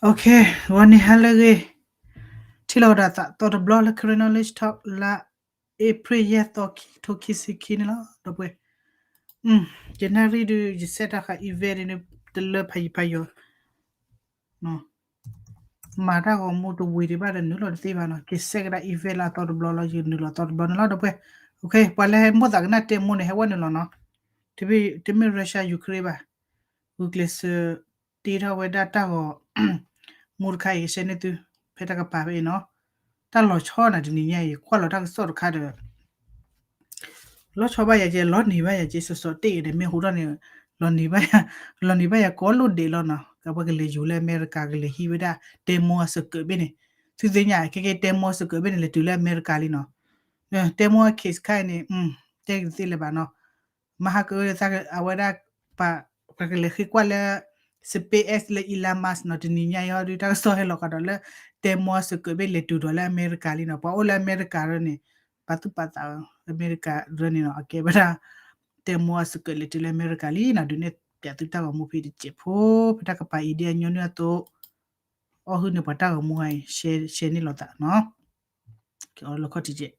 Okay, ဂီၤန့ၣ်ဟါလၢအဂ့ၤ, ထံၣ်လိာ်ကဒီးသးသီတဘျီလၢ Karen Knowledge Talk လါ April ယဲၢ်သီ ခံထိခံဆံခံန့ၣ်လီၤ ဒီပုၢ်ဝဲၢ်. ယနၣ်ရံၣ်ဒုး ယဆဲးတၢ်ဃာ် event ဒ်န့ၣ် တလၢဖးယံၤဖးယီၤ မၤတၢ်ဂီၤမူတဝံၤဒံးဘၣ်ဒီးနုာ်လီၤတသ့ဘၣ်နီၤ, ကဆဲးကဒါ event လၢအသီတဘျီလီၤ ယနုာ်လီၤသီတဘျီန့ၣ်လီၤ ဒီပုၢ်ဝဲၢ်. Okay, ပှၤလၢဟဲမိၣ်သးကနၣ်တဲမိၢ်န့ၣ် ဟဲဝဲနုာ်လီၤနီၤ, တမ့ၢ် Russia Ukraine ဘၣ်, ဂုာ်ကျဲးစၢးတ့ထီၣ်ဝဲဒၣ်တၢ်ဂီၤ မူတခါအံၤ ကဆှၢန့ၢ်သု ဖဲတၢ်ကပၤဖဲအံၤနီၤ, တၢ်လီၤဆီနၤတနံၤညါအံၤ ကွၢ်လီၤတၢ်ကစီၣ်တခါဒီး လီၤဆီဘၣ်ယၤက့ လီၤနံၤဘၣ်ယၤက့ စီၤစီၤတ့ၢ်အံၤန့ၣ် မ့ၢ်ဟူထီၣ်န့ၣ် လီၤနံၤဘၣ်ယၤ လီၤနံၤဘၣ်ယၤကိးလိၣ်ဒဲးလီၤနီၤ, ကဝဲကလဲၤယူၤလၢအမဲရကၤ ကလဲၤဟံးဝဲဒၣ် တဲမိၢ်အစကၢးဘ့ၣ်န့ၣ်, သုသ့ၣ်ညါ ခဲကဲ တဲမိၢ်အစကၢးဘ့ၣ်န့ၣ် လဲၤတုၤလၢအမဲရကၤလံနီၤ, တဲမိၢ်အ case ခါအံၤန့ၣ် တဲကသ့လၢၤဘၣ်နီၤ, မဟါကအဝဲဒၣ် ပှၤကလဲၤဃ့ကွၢ်လၢ SpaceX လၢ Elon Musk နီၤ, တနံၤညါအံၤဟီဒုး တၢ်ကစီၣ်ဟဲလီၤကဒီးလၢ တဲမိၢ်အစကၢးဘ့ၣ်လဲၤတုၤဒီးလၢအမဲရကၤလံနီၤ, ပှၤအိၣ်လၢအမဲရကၤရၢန့ၣ် ပာ်သူၣ်ပာ်သးအမဲရကၤရၢန့ၣ်နီၤ, အကဲဝဲဒၣ် တဲမိၢ်အစကၢးလဲၤတုၤလၢအမဲရကၤလံနီၤ, ဒုးနဲၣ်ပၠးသုတၢ်ဂီၤမူဖဲတစဲးဖိ ဖဲတၢ်ကပၤအံၤဒ်အညီနုၢ်အသိး အီၣ်ဟုၣ်န့ၢ်ပှၤတၢ်ဂီၤမူအံၤ ရှဲန့ၢ်လိာ်သးနီၤ, ကအိၣ်လၢခီၣ်ထံးကဲး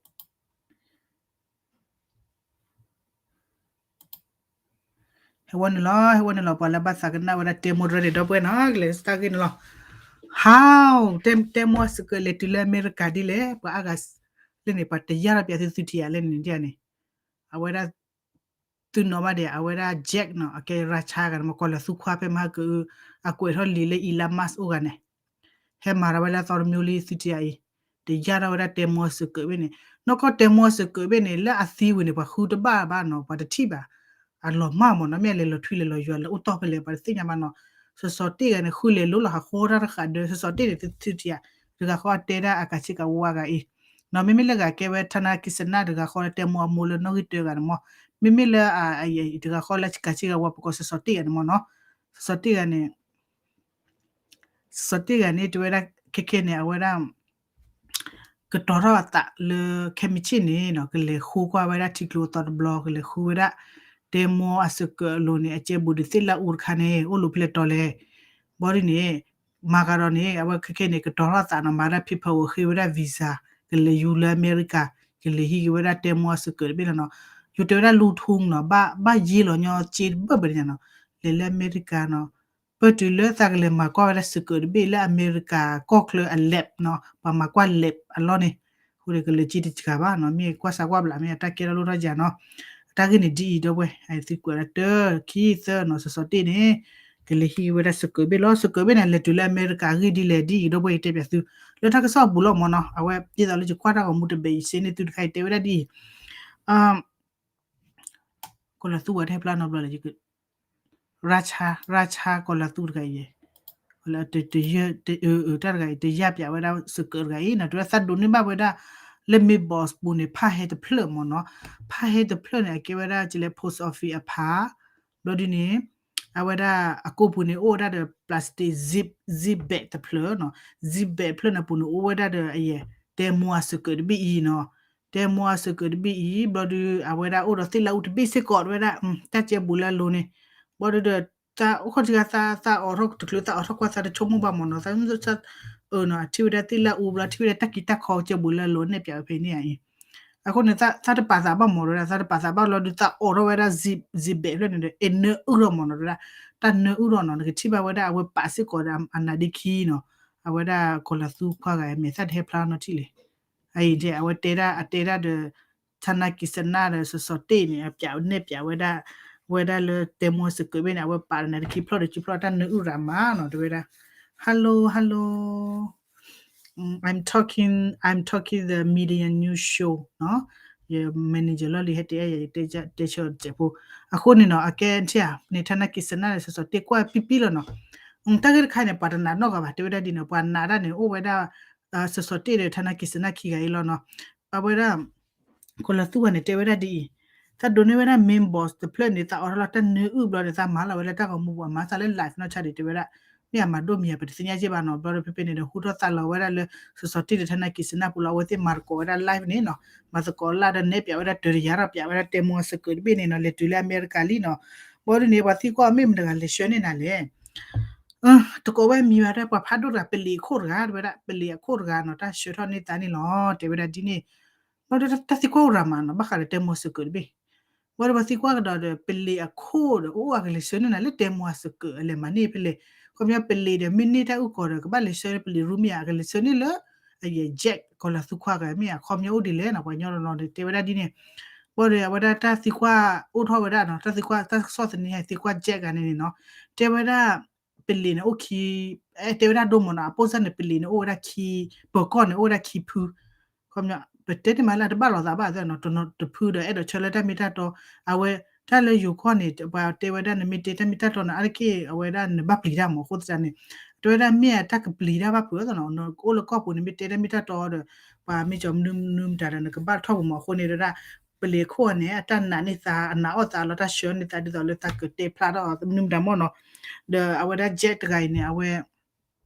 ဟဲဝဲနုာ်လီၤ ဟဲဝဲနုာ်လီၤ ပှၤလၢဘၣ်သးကနၣ်ဝဲဒၣ်တဲမိၢ်ရၢန့ၣ် ဒီပုၢ်ဝဲၢ်နီၤ, ကလဲၤစတၢ်ဂ့ၢ်န့ၣ်လီၤ. How တဲမိၢ်အစကၢးလဲၤတုၤလၢအမဲရကၤဒ်လဲၣ်, ပှၤအါဂၤလၢန့ၣ် ပှၤတယၢ်ထီၣ်ပၠးသုသုထံၣ်ဧါလၢန့ၣ်ဒ်န့ၣ်, အဝဲဒၣ် သုနီၣ်ဘၣ်ဒဲး အဝဲဒၣ် Jack နီၤ, အကဲ Russia ဂၤန့ၣ် မ့ၢ်ကီၢ်လၢသူခွါဖဲမဟါကအု အကွဲးထီၣ်လံာ်လၢ Elon Musk အိၣ်ဂၤန့ၣ် ဟဲမၤထီၣ်ဝဲဒၣ်သီတမံၤလံသုထံၣ်ဧါအံၤ, တယၢ်ထီၣ်ဝဲဒၣ်တဲမိၢ်အစကၢးဘ့ၣ်န့ၣ်, နီၢ်ကီၢ်တဲမိၢ်အစကၢးဘ့ၣ်န့ၣ် လၢအသံဝံၤန့ၣ် ပှၤဃုတဘၣ်ဘၣ်နီၤ, ပှၤတထံၣ်ဘၣ်, အလီၤမၢ်မ့ၢ်နီၤ, မ့ၢ်အလဲၤလီၤထွံလဲၤလီၤယွၤလၢအိၣ်တီၢ်ဖဲလဲၣ် ပှၤတသ့ၣ်ညါဘၣ်နီၤ, စီၤစီၤတ့ၢ်ဂၤန့ၣ် ဃုလဲၤလိလီၤဟးဃီတၢ်တဃာ်ဒီး စီၤစီၤတ့ၢ်န့ၣ် သုထံၣ်ဧါ, တဂၤဃီအတဲဒၣ်အကးဆ့ကၤဝါဂၤအံၤ နီၤ, မ့မ့ၢ်လၢဂၤကဲဝဲ ထါနါကံစနၣ် တဂၤဃီလၢတဲမိၢ်အမိၢ်လၢနီၣ်ဂံၢ်တၢဂၤန့ၣ်မ့ၢ်, မ့မ့ၢ်လၢ တဂၤဃီလၢကးဆ့ကၤဝါ ပကိးစီၤစီၤတ့ၢ်ဂၤန့ၣ်မ့ၢ်နီၤ, စီၤစီၤတ့ၢ်ဂၤန့ၣ် စီၤစီၤတ့ၢ်ဂၤန့ၣ် တဲဝဲဒၣ်ခဲခဲန့ၣ် အဝဲဒၣ် ကတီၤထီၣ်အသးလၢခဲမုၢ်ဆ့ၣ်န့ၣ်နီၤ, ကလဲၤဃုကွၢ်ဝဲဒၣ်ထံကျိအသီတဘျီ, ကလဲၤဃုဝဲဒၣ် တဲမိၢ်အစကၢးအလိၤန့ၣ် အကဲဘူးဒုးသ့ၣ်လၢအူတခါန့ၣ် အိၣ်လူၤဖဲလဲၣ်တီၤလဲၣ်, ဘီဒ်န့ၣ် မၤကဒီးန့ၣ် အဝဲခဲခဲန့ၣ် ကတီၤထီၣ်သးနီၤ, မၤဒၣ် paperwork ဃ့ဝဲဒၣ် visa ကလဲၤယူၤလၢအမဲရကၤ, ကလဲၤဟံးက့ၤဝဲဒၣ်တဲမိၢ်အစကၢးတဘ့ၣ်လီၤနီၤ, ယတဲဝဲဒၣ်လူၤထူနီၤ, ဘၣ်ယ့ၢ်လီၤညီစ့တဘၢၣ်ဘၢၣ်န့ၣ်နီၤ, လဲၤလၢအမဲရကၤနီၤ, ပၢၢ်တုၤလၢသးကလဲၤမၤကွၢ်ဝဲဒၣ်စကၢးတဘ့ၣ်လၢအမဲရကၤကီၢ်ချၢအ lab နီၤ, ပှၤမၤကွၢ် lab အလီၢ်န့ၣ်, အဃိန့ၣ်ကလဲၤက့ၤတစှၤဘၣ်နီၤ, မ့ၢ်ကွၢ်စးကွၢ်ဘျး မ့ၢ်အတၢ်ကဲထီၣ်လိၣ်ထီၣ်ယၤနီၤ, အတၢ်ဂ့ၢ်န့ၣ်ဒ်အံၤ ဒီပုၢ်ဝဲၢ်, သုကွဲးဒၣ်တၢ ခံ သၢနီၤ, စီၤစီၤတ့ၢ်န့ၣ် ကလဲၤဟံးဝဲဒၣ်စကၢးဘ့ၣ်လီၤ, စကၢးဘ့ၣ်န့ၣ် လဲၤတုၤလၢအမဲရကၤအဂ့ၢ်ဒ်လဲၣ်ဒ်အံၤ ဒီပုၢ်ဝဲၢ် ယတဲပၠးသု, လၢတၢ်ကစီၣ်အပူၤလီၤမ့ၢ်နီၤ, အဝဲဒ်သိးလၢယကွၢ်တၢ်ဂီၤမူတဘ့ၣ်အံၤ ယစ့န့ၢ်သုတခါအံၤ တဲဝဲဒၣ်ဒ်အံၤ ကီၢ်လၤသူဝဲတဟဲဖျါနီတဘျီလၢ ရၢ်ဆါ ရၢ်ဆါကီၢ်လၤသူတဂၤအံၤ, တၢ်တဂၤအံၤ တယၢ်ပၠးဝဲဒၣ်စကၢးတဂၤအံၤနီၤ, တဲဝဲဒၣ်သးဒိးန့ၢ်ဘၣ်ဝဲဒၣ် လၢ mailbox ပူၤန့ၣ် ဖးဟဲတဖျၢၣ်မ့ၢ်နီၤ, ဖးဟဲတဖျၢၣ်န့ၣ် အကဲဝဲဒၣ်ကလဲ post office အဖး, ဘျီဒ်န့ၣ် အဝဲဒၣ်အကိာ်ပူၤန့ၣ် အိၣ်ဝဲဒၣ်ဒီး plastic zip zip bag တဖျၢၣ်နီၤ, zip bag တဖျၢၣ်န့ၣ်ပူၤန့ၣ် အိၣ်ဝဲဒၣ်ဒီးအယဲၢ် တဲမိၢ်အစကၢးတဘ့ၣ်အံၤနီၤ, တဲမိၢ်အစကၢးတဘ့ၣ်အံၤ ဘျီဒုး အဝဲဒၣ်အိၣ်ဒီးသ့ၣ်လၢအူတဘ့ၣ်စ့ၢ်ကီး တဲဝဲဒၣ် တၢ်ကဲဘူးလၢအလိၤန့ၣ်, ဘျီဒုးဒီး သးအိၣ်ခီၣ်ထံးဂၤသး သးအိးထီၣ်တချုး သးအိးထီၣ်ကွၢ်သးတဆိကမိၣ်ဘၣ်မ့ၢ်နီၤ, သး အထံၣ်ဝဲဒၣ်သ့ၣ်လၢအူဘျီ ထံၣ်ဝဲဒၣ်တၢ်ကံတၢ်ခီကဲဘူးလၢအလိၤ နဲၣ်ပၠးဝဲဖဲန့ၣ်အံၤ, အဃိန့ၣ် သးတပာ်သးဘၣ်မ့ၢ်တဲဝဲဒၣ် သးတပာ်သးဘၣ်လီၤဒုး သးအိးထီၣ်ဝဲဒၣ် zip bag ဖျၢၣ်န့ၣ်ဒီး အနၢအုၣ်ထီၣ်မ့ၢ်နီၤ တဲဝဲဒၣ်, တၢ်နၢအုၣ်ထီၣ်နီၤ နကထံၣ်ဘၣ်ဝဲဒၣ်အဝဲပာ်စ့ၢ်ကီးဒီးအနးဒ့ခံနီၤ, အဝဲဒၣ်ကီၢ်လၤသူခွါဂၤအမဲာ်သၣ်တဟဲဖျါနီတထံၣ်လဲၣ်, အအံၤ အဝဲတဲဒၣ် အတဲဒၣ်ဒီး ထါနါကံစနၣ်ဒီးစီၤစီၤတ့ၢ်န့ၣ် အပၠးနဲၣ်ပၠးဝဲဒၣ် ဝဲဒၣ်လၢတဲမိၢ်စကၢးဘ့ၣ်န့ၣ် အဝဲပာ်ဒီးနၤတခံဖျီၣ်ဒီးခံဖျီၣ်တၢ်နၢအုၣ်ရၤမးနီၤ တဲဝဲဒၣ်, Hello hello, I'm talking, I'm talking the Media News Show နီၤ, ယ manager လီၢ်လံၤဟဲတဲယၤ ယတဲဆၢအီၤတစဲးဖိ, အဃိန့ၣ်နီၤ အကဲထံၣ်ဧါန့ၣ် ထါနါကံစနၣ်ဒီးစီၤစီၤတ့ၢ်ကွၢ်ပံပံလီၤနီၤ, တၢ်ဂ့ၢ်တခါန့ၣ် ပှၤတနာ်နီတဂၤဘၣ် တဲဝဲဒၣ်ဒ်န့ၣ် ပှၤနာ်ဒၣ်န့ၣ် အိၣ်ဝဲဒၣ် စီၤစီၤတ့ၢ်ဒီးထါနါကံစနၣ်ခံဂၤအံၤလီၤနီၤ, အဝဲဒၣ် ကီၢ်လၤသူဂၤန့ၣ် တဲဝဲဒၣ်ဒ်အံၤ, သးဒိးန့ၢ်ဝဲဒၣ် main boss တဖျၢၣ်န့ၣ် သးအိးထီၣ်လီၤတၢ်နၢအုၣ်ဘျီဒီး သးမၤလီၤဝဲလၢတၢ်ဂီၤမူပူၤ အမၤသးလၢ live နီၢ်ဆါဒံး တဲဝဲဒၣ်, မ့ၢ်အမၤဒိၣ်မံၤဧါ ပတသ့ၣ်ညါက့ဘၣ်နီၤ, ဘျီဒီးဖဲဖဲန့ၣ်ဒီး ဟူထီၣ်သါလီၤဝဲဒၣ်လၢ စီၤစီၤတ့ၢ်ဒီးထါနါကံစနၣ်ပူၤလီၤ, အဝဲသ့ၣ်မၤသကိးဝဲဒၣ် live န့ၣ်နီၤ, မၤသကိးလၢဒီးနဲၣ်ပၠးဝဲဒၣ်တၢ်တယၤထီၣ်ပၠးဝဲဒၣ်တဲမိၢ်စကၢးတဘ့ၣ်န့ၣ်နီၤ, လဲၤတုၤလၢအမဲရကၤလံနီၤ, ဘျီဒ်န့ၣ် ပှၤသံကွၢ်အီၤမ့ၢ်မတၤတဂၤလဲၤဆှၢန့ၢ်နၤလဲၣ် တကိးဝဲမံၤဘၣ် တဲပှၤဖးဒိၣ်တဂၤ ပလံၤအခိၣ်တဂၤ တဲဝဲဒၣ် ပလံၤအခိၣ်တဂၤနီၤ တၢ်ဆှၢထီၣ်န့ၢ်သးန့ၣ်လီၤ တဲဝဲဒၣ်ဒ်န့ၣ်. ဘျီဒီးတၢ်သံကွၢ်အိၣ်ရၤမးနီၤ ဘၣ်ဃးဒီးတဲမိၢ်စကၢးတဘ့ၣ်. ဘၣ်ဒီးပှၤသံကွၢ်ကဒီးဒီး ပလံၤအခိၣ်ဒီး အိၣ်အကလဲၤဆှၢန့ၢ်နၤလၢတဲမိၢ်အစကၢး အလဲၤမၤန့ၢ်ဖဲလဲၣ်. ခီပညီပလံၤဒီး မ့ၢ်န့ၢ်တၢ်အုၣ်ကီၤဒီး ကဘၣ်လဲၤဆှၢပလံၤရူမ့ၢ်ဧါ အကလဲၤဆှၢန့ၢ်လၢ အယဲၢ် jet ကီၤလၤသူခွါဂၤမ့ၢ်ဧါ ခီပညီအိၣ်ဒ်လဲၣ်နီၤ ပှၤကညီတနီၤန့ၣ် တဲဝဲဒၣ်ဒ်န့ၣ်. ဘၣ်ဒီးအဝဲဒၣ်တၢ်သံကွၢ်အိၣ်ထီၣ်ဝဲဒၣ်နီၤ တၢ်သံကွၢ်တၢ်ကစီၣ်သန့ၤဟဲသံကွၢ် jet ဂၤန့ၣ်န့ၣ်နီၤ တဲဝဲဒၣ် ပလံၤန့ၣ်အိၣ်ခံ အဲ တဲဝဲဒၣ်ဒိၣ်မးနီၤ အပိၢ်စၢ်န့ၣ် ပလံၤန့ၣ်အိၣ်ဝဲဒၣ်ခံ ပၢၤကီၢ်န့ၣ်အိၣ်ဝဲဒၣ်ခံဖု ခီပညီ ပတဲန့ၣ်မးလၢတဘၣ်လိာ်သးဘၣ်သနီၤ တဖုဒီး အဲၣ်ဒိးဆှၢလၢတၢ်မ့ၢ်တၢ်တီ အဝဲ တၢ်လၢယိၤကီၢ်န့ၣ် ပှၤတဲဝဲဒၣ် နမ့ၢ်တဲတၢ်မ့ၢ်တၢ်တီန့ၣ် အါတက့ၢ်အဝဲဒၣ်နဘၣ်ပျံၤတၢ်မး အဃိသတးန့ၣ် တဲဝဲဒၣ်မ့ၢ်အတၢ်ကပျံၤတၢ်ဘၣ်ဖုးသနီၤ နအိၣ်လၢကီၢ်ပူၤန့ၣ် မ့ၢ်တဲတၢ်မ့ၢ်တၢ်တီဒီး ပှၤမ့ၢ်ကီမနုၤမနုၤမတၤဒီး နကဘၣ်ထီၣ်ပူၤမး အဃိန့ၣ်တဲဝဲဒၣ် ပလံၤခိၣ်န့ၣ် အတၢ်နာ်န့ၢ်သး အနာ်အီၣ်သးလီၤ တၢ်ဆှၢန့ၢ်သးဒ်သိးလၢသးကတဲဖျါထီၣ်မနုၤမတၤမးနီၤ ဒီးအဝဲဒၣ် jet တဂၤအံၤန့ၣ် အဝဲ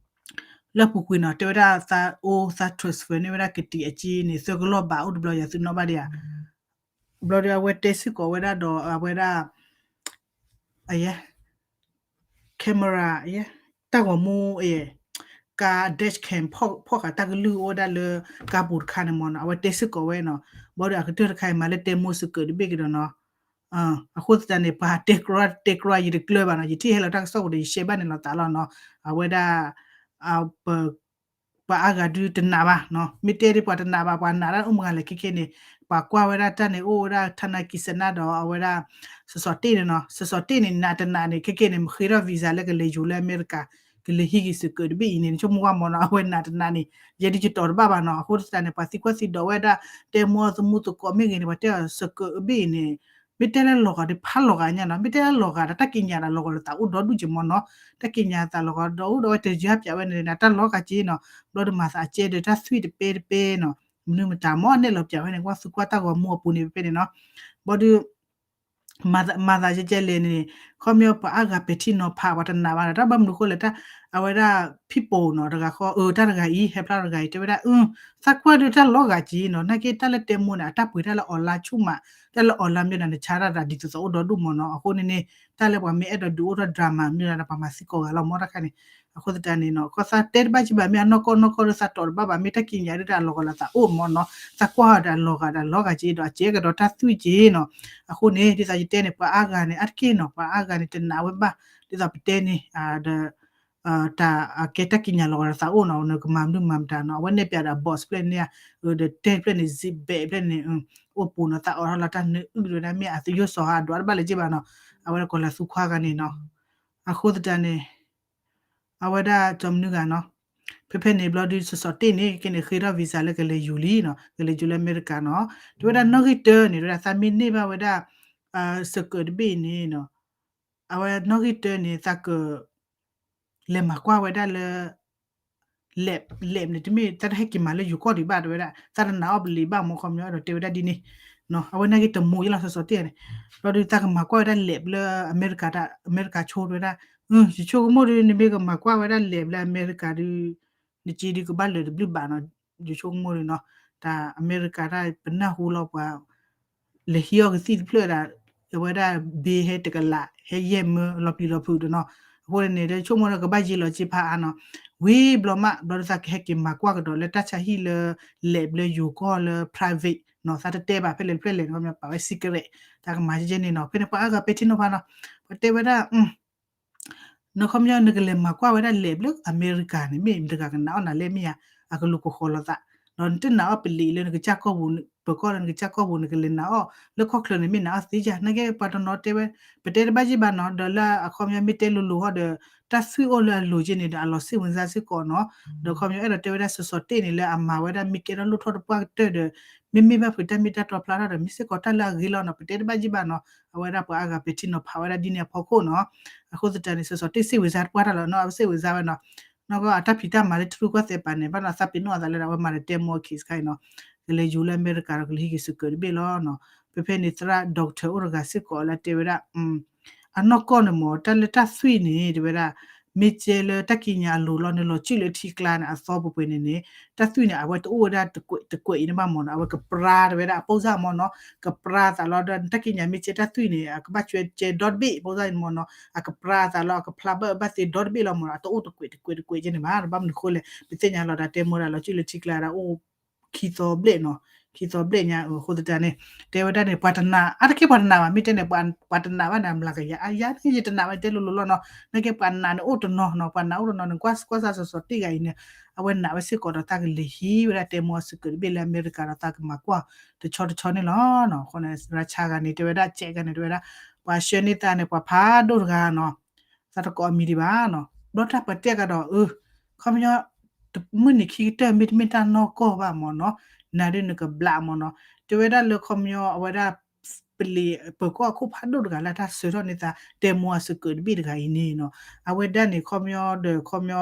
လၢပူၤကွံာ်နီၤ တဲဝဲဒၣ်သးအိၣ်သး transfer န့ၢ်ဝဲဒၣ်ကတံာ်အက့န့ၣ် သၢကလီၢ်ဘးအိၣ်တဘျီ ယၤသုနီၣ်ဘၣ်ဒံးဧါ. ဘျီဒီးအဝဲတဲစ့ၢ်ကီးဝဲဒၣ်ဒီး အဝဲဒၣ် အယဲ camera ယဲ တၢ်ဂီၤမူ အယဲ ကါ dash cam ဖီၣ်ဃာ်တၢ်ကလုၢ်အိၣ်ဝဲဒၣ်လၢ ကါပူၤတခါန့ၣ်မ့ၢ်နီၤ အဝဲတဲစ့ၢ်ကီးဝဲနီၤ. ဘျီဒီးအကတၢၢ်တခါအံၤမၤလၢတဲမိၢ်စကၢးတဘ့ၣ်ကဒီးနီၤ အဃိသတးန့ၣ် ပှၤတဲကြၢးတဲကြၢး ယတကျၢၤဘၣ်နီၤ ယထံၣ်ဟဲလီၤတၢ်ကစီၣ်ပူၤဒီး ယရှဲဘၣ်န့ၣ်လီၤသးလီၤနီၤ. အဝဲဒၣ် ပှၤအါဂၤဒုးတနာ်ဘၣ်နီၤ မ့ၢ်တဲဒ်ပှၤတနာ်ဘၣ် ပှၤနာ်ဒၣ်အိၣ်မုၢ်ဂၤလဲၣ်ခဲခဲန့ၣ် ပှၤကွၢ်ဝဲဒၣ်တၢ်န့ၣ် အိၣ်ဝဲဒၣ်ထးနါကံၢ်စနါဒီးအဝဲဒၣ် စီၤစီၤတ့ၢ်န့ၣ်နီၤ စီၤစီၤတ့ၢ်န့ၣ် နာ်တနာ်န့ၣ် ခဲခဲန့ၣ် မ့ၢ်ဃ့ထီၣ် visa လၢကလဲၤယိၤလၢအမဲရကၤ ကလဲၤဟံးက့ၤစကၢးတဘ့ၣ်အံၤန့ၣ် နဆိကမိၣ်ကွၢ်မ့ၢ်နီၤ အဝဲနာ်တနာ်န့ၣ် ယဲဒ်ယတီၤတဘၣ်ဘၣ်နီၤ. အဃိသတးန့ၣ် ပှၤသံကွၢ်သံဒိးဝဲဒၣ် တဲမိၢ်သမူသကိးမ့ၢ်ဂ့ၤန့ၣ် ပှၤတဲအီၤစကၢးတဘ့ၣ်အံၤန့ၣ် မ့ၢ်တဲလၢလီၤဂာ်ဒီးဖးလီၤဂာ်ညါနီၤ မ့ၢ်တဲလၢလီၤဂာ်ဒီးတၢ်ကံးညာ်ဒီးလီၤဂာ်လိာ်သးအိၣ်ဒီဒူၣ်က့ၤမ့ၢ်နီၤ တၢ်ကံးညာ်သးလီၤဂာ်ဒီးအိၣ်ဒီးဝဲတယါပၠးဝဲန့ၣ် တၢ်လီၤဂာ်က့ၤနီၤ ဘျီဒီးမၤသးအကဲဒီးတၢ်သွံၣ်တပဲတပဲနီၤ မနုၤမတၤမ့ၢ်နဲၣ်လီၤပၠးဝဲန့ၣ် ကွၢ်သူကွၢ်တၢ်ဂီၤမူအပူၤန့ၣ်ဖဲဖဲန့ၣ်နီၤ ဘျီဒီး မၤသးယဲကဲလဲၣ်န့ၣ် ခီပညီပှၤအါဂၤပဲာ်ထံနီၤဖး ပှၤတနာ်ဘၣ်ဒီး တၢ်ဘၣ်မနုၤဃိလဲၣ် တၢ်အဝဲဒၣ် people နီၤ တဂၤဃီ အၢ တၢ်တဂၤအံၤ ဟဲဖျါတဂၤအံၤ တဲဝဲဒၣ် အၢ သးကွၢ်ဒုးတၢ်လီၤဂာ်က့ၤနီၤ နာ်က့တၢ်လၢတဲမိၢ်န့ၣ် အတၢ်ပှ့ၤတၢ်လၢ online ဆူၣ်မး တၢ်လၢ online မ့ၢ်ဒၣ်နဆါတၢ်ဒ်သိးသိးအိၣ်ဒီဒူၣ်မ့ၢ်နီၤ အဃိန့ၣ်န့ၣ် တၢ်လၢပှၤမ့ၢ်အဲၣ်ဒိးဒုးအိၣ်ထီၣ် drama မ့ၢ်ဒၣ်ဒီး ပှၤမၤသံကိးဂၤလီၤမ့ၢ်တခါန့ၣ် အဃိသတးန့ၣ်နီၤ ခီသးတဲတဘၣ်ကံဘၣ် မ့ၢ်အနီၢ်ကီၢ်နီၢ်ကီၢ်ဒီးသးတီၤတဘၣ်ဘၣ် မ့ၢ်တၢ်ကံးညာ်ဒုးတၢ်လီၤဂာ်လၢသးအိၣ်မ့ၢ်နီၤ သးကွၢ်ဒီးအလီၤဂာ်ဒီးလီၤဂာ်က့ၤဒီး အကဲကဒီးတၢ်သွံၣ်က့ၤနီၤ အဃိန့ၣ် ဒ်သိးယတဲန့ၣ် ပှၤအါဂၤန့ၣ် အါတက့ၢ်နီၤ ပှၤအါဂၤန့ၣ် တနာ်ဝဲဘၣ် ဒ်သိးပတဲန့ၣ် ဒီး တၢ်အကဲတၢ်ကံးညာ်လီၤဂာ်လၢသးအိၣ်နီၤ နကမၤမနုၤမၤမတၤနီၤ အဝဲနဲၣ်ပၠးဒီး boss ဖျဲၣ်န့ၣ် ဒီးတဲဖျဲၣ်န့ၣ် zip bag ဖျဲၣ်န့ၣ် အိၣ်ပူၤနီၤ သးအိးထီၣ်လီၤတၢ်နၢအုၣ်ဒီးဒၣ်မ့ၢ်အသယိၣ်စီၤဟးဒွးတဘၣ်လၢၤက့ဘၣ်နီၤ အဝဲဒၣ်ကီၤလၤသူခွါဂၤန့ၣ်နီၤ အဃိသတးန့ၣ် အဝဲဒၣ်ကီမနုၤဂၤနီၤ ဖဲဖဲန့ၣ်ဘျီဒုး စီၤစီၤတ့ၢ်န့ၣ် ကဲန့ၣ် ဃ့ထီၣ် visa လၢကလဲၤယူၤလံနီၤ ကလဲၤယူၤလၢအမဲရကၤနီၤ တဲဝဲဒၣ်နီၣ်ဂံၢ်တၢန့ၣ် တဲဝဲဒၣ်သးမ့ၢ်န့ၢ်ဘၣ်ဝဲဒၣ် စကၢးတဘ့ၣ်န့ၣ်နီၤ အဝဲနီၣ်ဂံၢ်တၢန့ၣ် သးက လဲၤမၤကွၢ်ဝဲဒၣ်လၢ lab lab န့ၣ် တမ့ၢ် တၢ်တဟဲက့ၤမၤလၢယိၤကီၢ်ဒံးဘၣ် တဲဝဲဒၣ် သးတနာ်အီၣ်ပလံၤဘၣ်မ့ၢ်ခီပညီ အဲၣ်ဒိးတဲဝဲဒၣ်ဒ်န့ၣ် အဝဲနာ်က့တမူၤယလီၤ စီၤစီၤတ့ၢ်န့ၣ် ဘျီဒုးသးကမၤကွၢ်ဝဲဒၣ် lab လၢအမဲရကၤ အမဲရကၤဆိ တဲဝဲဒၣ် ယဆိကမိၣ်ဒီး နမ့ၢ်ကမၤကွၢ်ဝဲဒၣ် lab လၢအမဲရကၤဒုး နစ့ဒုးကဘၣ်လၢာ်တဘျုးဘးနီၤ ယဆိကမိၣ်ဒီးနီၤ တၢ်အမဲရကၤတၢ်ပနၢ်ဟူလီၤပှၤ လဲၤဟံးအီၣ်ကသံၣ်တဖျၢၣ်ဒၣ် အဝဲဒၣ်ဘ့ဟဲတကလး ဟဲယဲၢ်မၢလီၤပျံၤလီၤဖုးဒီးနီၤ အဃိန့ၣ် ဒီးဆိကမိၣ်ဒီးကဘၣ်ယံာ်လီၤစ့ဖးအါနီၤ ဝံၤဘျီမး ဘျီဒုးသးကဟဲက့ၤမၤကွၢ်ကဒီးလၢတၢ်ဆါဟံၣ်လၢ lab လၢယိၤကီၢ်လၢ private နီၤ သးတတဲဘၣ်ဖဲလဲၣ်တဖျၢၣ်လဲၣ် ခီပညီပာ်ဝဲ secret တၢ်ကမၤကဲန့ၣ်နီၤ ဖဲန့ၣ်ပှၤအါဂၤပဲာ်ထံနီၤဖးနီၤ ပှၤတဲဝဲဒၣ် နခီပညီနကလဲၤမၤကွၢ်ဝဲဒၣ် lab လၢအမဲရကၤန့ၣ် မ့ၢ်မတၤတဂၤကနာ်အီၣ်နၤလဲၣ်မ့ၢ်ဧါ အကလူၤကဃီၤလိာ်သး ဒီးနတနာ်အီၣ်ပလံၤလၢနကစၢ်ကီၢ်ပူၤ ပၢၤကီၢ်လၢနကစၢ်ကီၢ်ပူၤ နကလဲၤနာ်အီၣ် လၢခီၣ်ချၢန့ၣ်မ့ၢ်နာ်အီၣ်သ့ယါ နာ်က့ပှၤတနီၤတဲဝဲ ပတဲတဘၣ်ယံၢ်ဘၣ်နီၤ ဒီးလၢအခီပညီမ့ၢ်တဲလိၤလိၤဟီဒီး တၢ်သွံၣ်အိၣ်လၢအလိၤက့န့ၣ်ဒီး အလီၤစ့ၣ်ဝင်စားစ့ၢ်ကီးနီၤ ဒီးခီပညီအဲၣ်ဒိးတဲဝဲဒၣ်စီၤစီၤတ့ၢ်န့ၣ် လၢအမၤဝဲဒၣ်မ့ၢ်ကဲထီၣ်လိၣ်ထီၣ်တပှၢ်ကတၢၢ်ဒီး မ့မ့ၢ်ဘၣ်ဖုးတၢ်မ့ၢ်တၢ်တီဖျါထီၣ်ဒီး မ့ၢ်စ့ၢ်ကီးတၢ်လၢအဂ့ၤလီၤနီၤ ပတဲတဘၣ်ယံၢ်ဘၣ်နီၤ အဝဲဒၣ်ပှၤအါဂၤပဲာ်ထံနီၤဖးဝဲဒၣ်ဒ်န့ၣ်အဖီခိၣ်နီၤ အဃိသတးန့ၣ် စီၤစီၤတ့ၢ်စ့ၣ်ဝင်စားတပှၢ်တၢ်လီၤနီၤ အဝဲစ့ၣ်ဝင်စားဝဲနီၤ နီၢ်ကီၢ်အတၢ်ဖံးတၢ်မၤလၢတရူးကီၢ်သဲးပၤန့ၣ် ဘၣ်နီၤသးပ့ၤနီၣ်အသးလၢအဝဲမၤဒီးတဲမိၢ်အခံစခါအံၤနီၤ ကလဲၤယူၤလၢအမဲရကၤဒီးကလဲၤဟံးက့ၤစကၢးတဘ့ၣ်လီၤနီၤ ဖဲဖဲန့ၣ်သရၣ် doctor အိၣ်တဂၤစ့ၢ်ကီးလၢတဲဝဲဒၣ် အနီၢ်ကီၢ်န့ၣ်မ့ၢ် တၢ်လၢတၢ်သွံၣ်န့ၣ် တဲဝဲဒၣ် မ့ၢ်ကဲလၢတၢ်ကံးညာ်အလိၤလီၤန့ၣ် လီၤစုၣ်လၢထံကျါန့ၣ် အသီပှဲၤပှဲၤန့ၣ်န့ၣ် တၢ်သွံၣ်န့ၣ် အဝဲတအိၣ်ဝဲဒၣ်တကွဲးတကွဲးအံၤန့ၣ်ဘၣ်မ့ၢ်နီၤ, အဝဲကပြါတဝဲဒၣ်အပိၢ်စၢ်မ့ၢ်နီၤ, ကပြါသးလီၤဒီး တၢ်ကံးညာ်မ့ၢ်ကဲတၢ်သွံၣ်န့ၣ် အကဘၣ်ကဲကဲဒီတဘ့ၣ် ပိၢ်စၢ်အံၤမ့ၢ်နီၤ, အကပြါသးလီၤ အကဖျါဘၣ်ဘၣ်သ့ဒီတဘ့ၣ်လီၤမ့ၢ်နီၤ, အတအိၣ်တကွဲးတကွဲးတကွဲးကဲန့ၣ်ဘၣ်, ဘၣ်မနုၤအဃိလဲၣ် ပသ့ၣ်ညါလီၤဒီးတဲမိၢ်ဒၣ်လီၤစုၣ်လၢထံကျါဒၣ်အိၣ် ခံသီဘျဲၣ်နီၤ, ခံသီဘျဲၣ်ညါ အဃိသတးန့ၣ် တဲဝဲဒၣ်န့ၣ် ပှၤတနာ် အါတက့ၢ်ပှၤတနာ်ဘၣ် မ့ၢ်တဲန့ၣ် ပှၤတနာ်ဘၣ်န့ၣ် အမျးကယၤ အါယၤန့ၣ် ယတနာ်ဘၣ် တဲလိၤလိၤလီၤနီၤ, နာ်က့ပှၤနာ်န့ၣ်အိၣ်တနီၤနီၤ, ပှၤနာ်အိၣ်တနီၤန့ၣ် ကွၢ်ကွၢ်စၢ်စီၤစီၤတ့ၢ်ဂၤအံၤန့ၣ် အဝဲနာ်ဝဲစ့ၢ်ကီးဒီးသးကလဲၤဟံးဝဲဒၣ်တဲမိၢ်အစကၢးတဘ့ၣ်လၢအမဲရကၤဒီးသးကမၤကွၢ်တဆီတဆီန့ၣ်လီၤနီၤ, အဃိန့ၣ် ရၢဆါဂၤန့ၣ် တဲဝဲဒၣ် ကဲးဂၤန့ၣ် တဲဝဲဒၣ် ပှၤဆှၢန့ၢ်သးန့ၣ် ပှၤဖးဒိၣ်တဂၤနီၤ, သးတကိးအမံၤဒံးဘၣ်နီၤ, ဘျီတၢ်ပှၤတဲကဒီး အၢ ခီပညီ မုၢ်နံၤခံကတၢၢ်မ့တမ့ၢ်တၢ်နီၢ်ကီၢ်ဘၣ်မ့ၢ်နီၤ, နၤဒ်နကဘျးမ့ၢ်နီၤ, တဲဝဲဒၣ်လၢခီပညီအဝဲဒၣ် ပလံၤပၢၤကီၢ်အခိၣ်ဖးဒိၣ်တဂၤလၢတၢ်ဆှၢထီၣ်န့ၢ်သး တဲမိၢ်အစကၢးတဘ့ၣ်တဂၤအံၤန့ၣ်နီၤ, အဝဲဒၣ်န့ၣ် ခီပညီဒီး ခီပညီ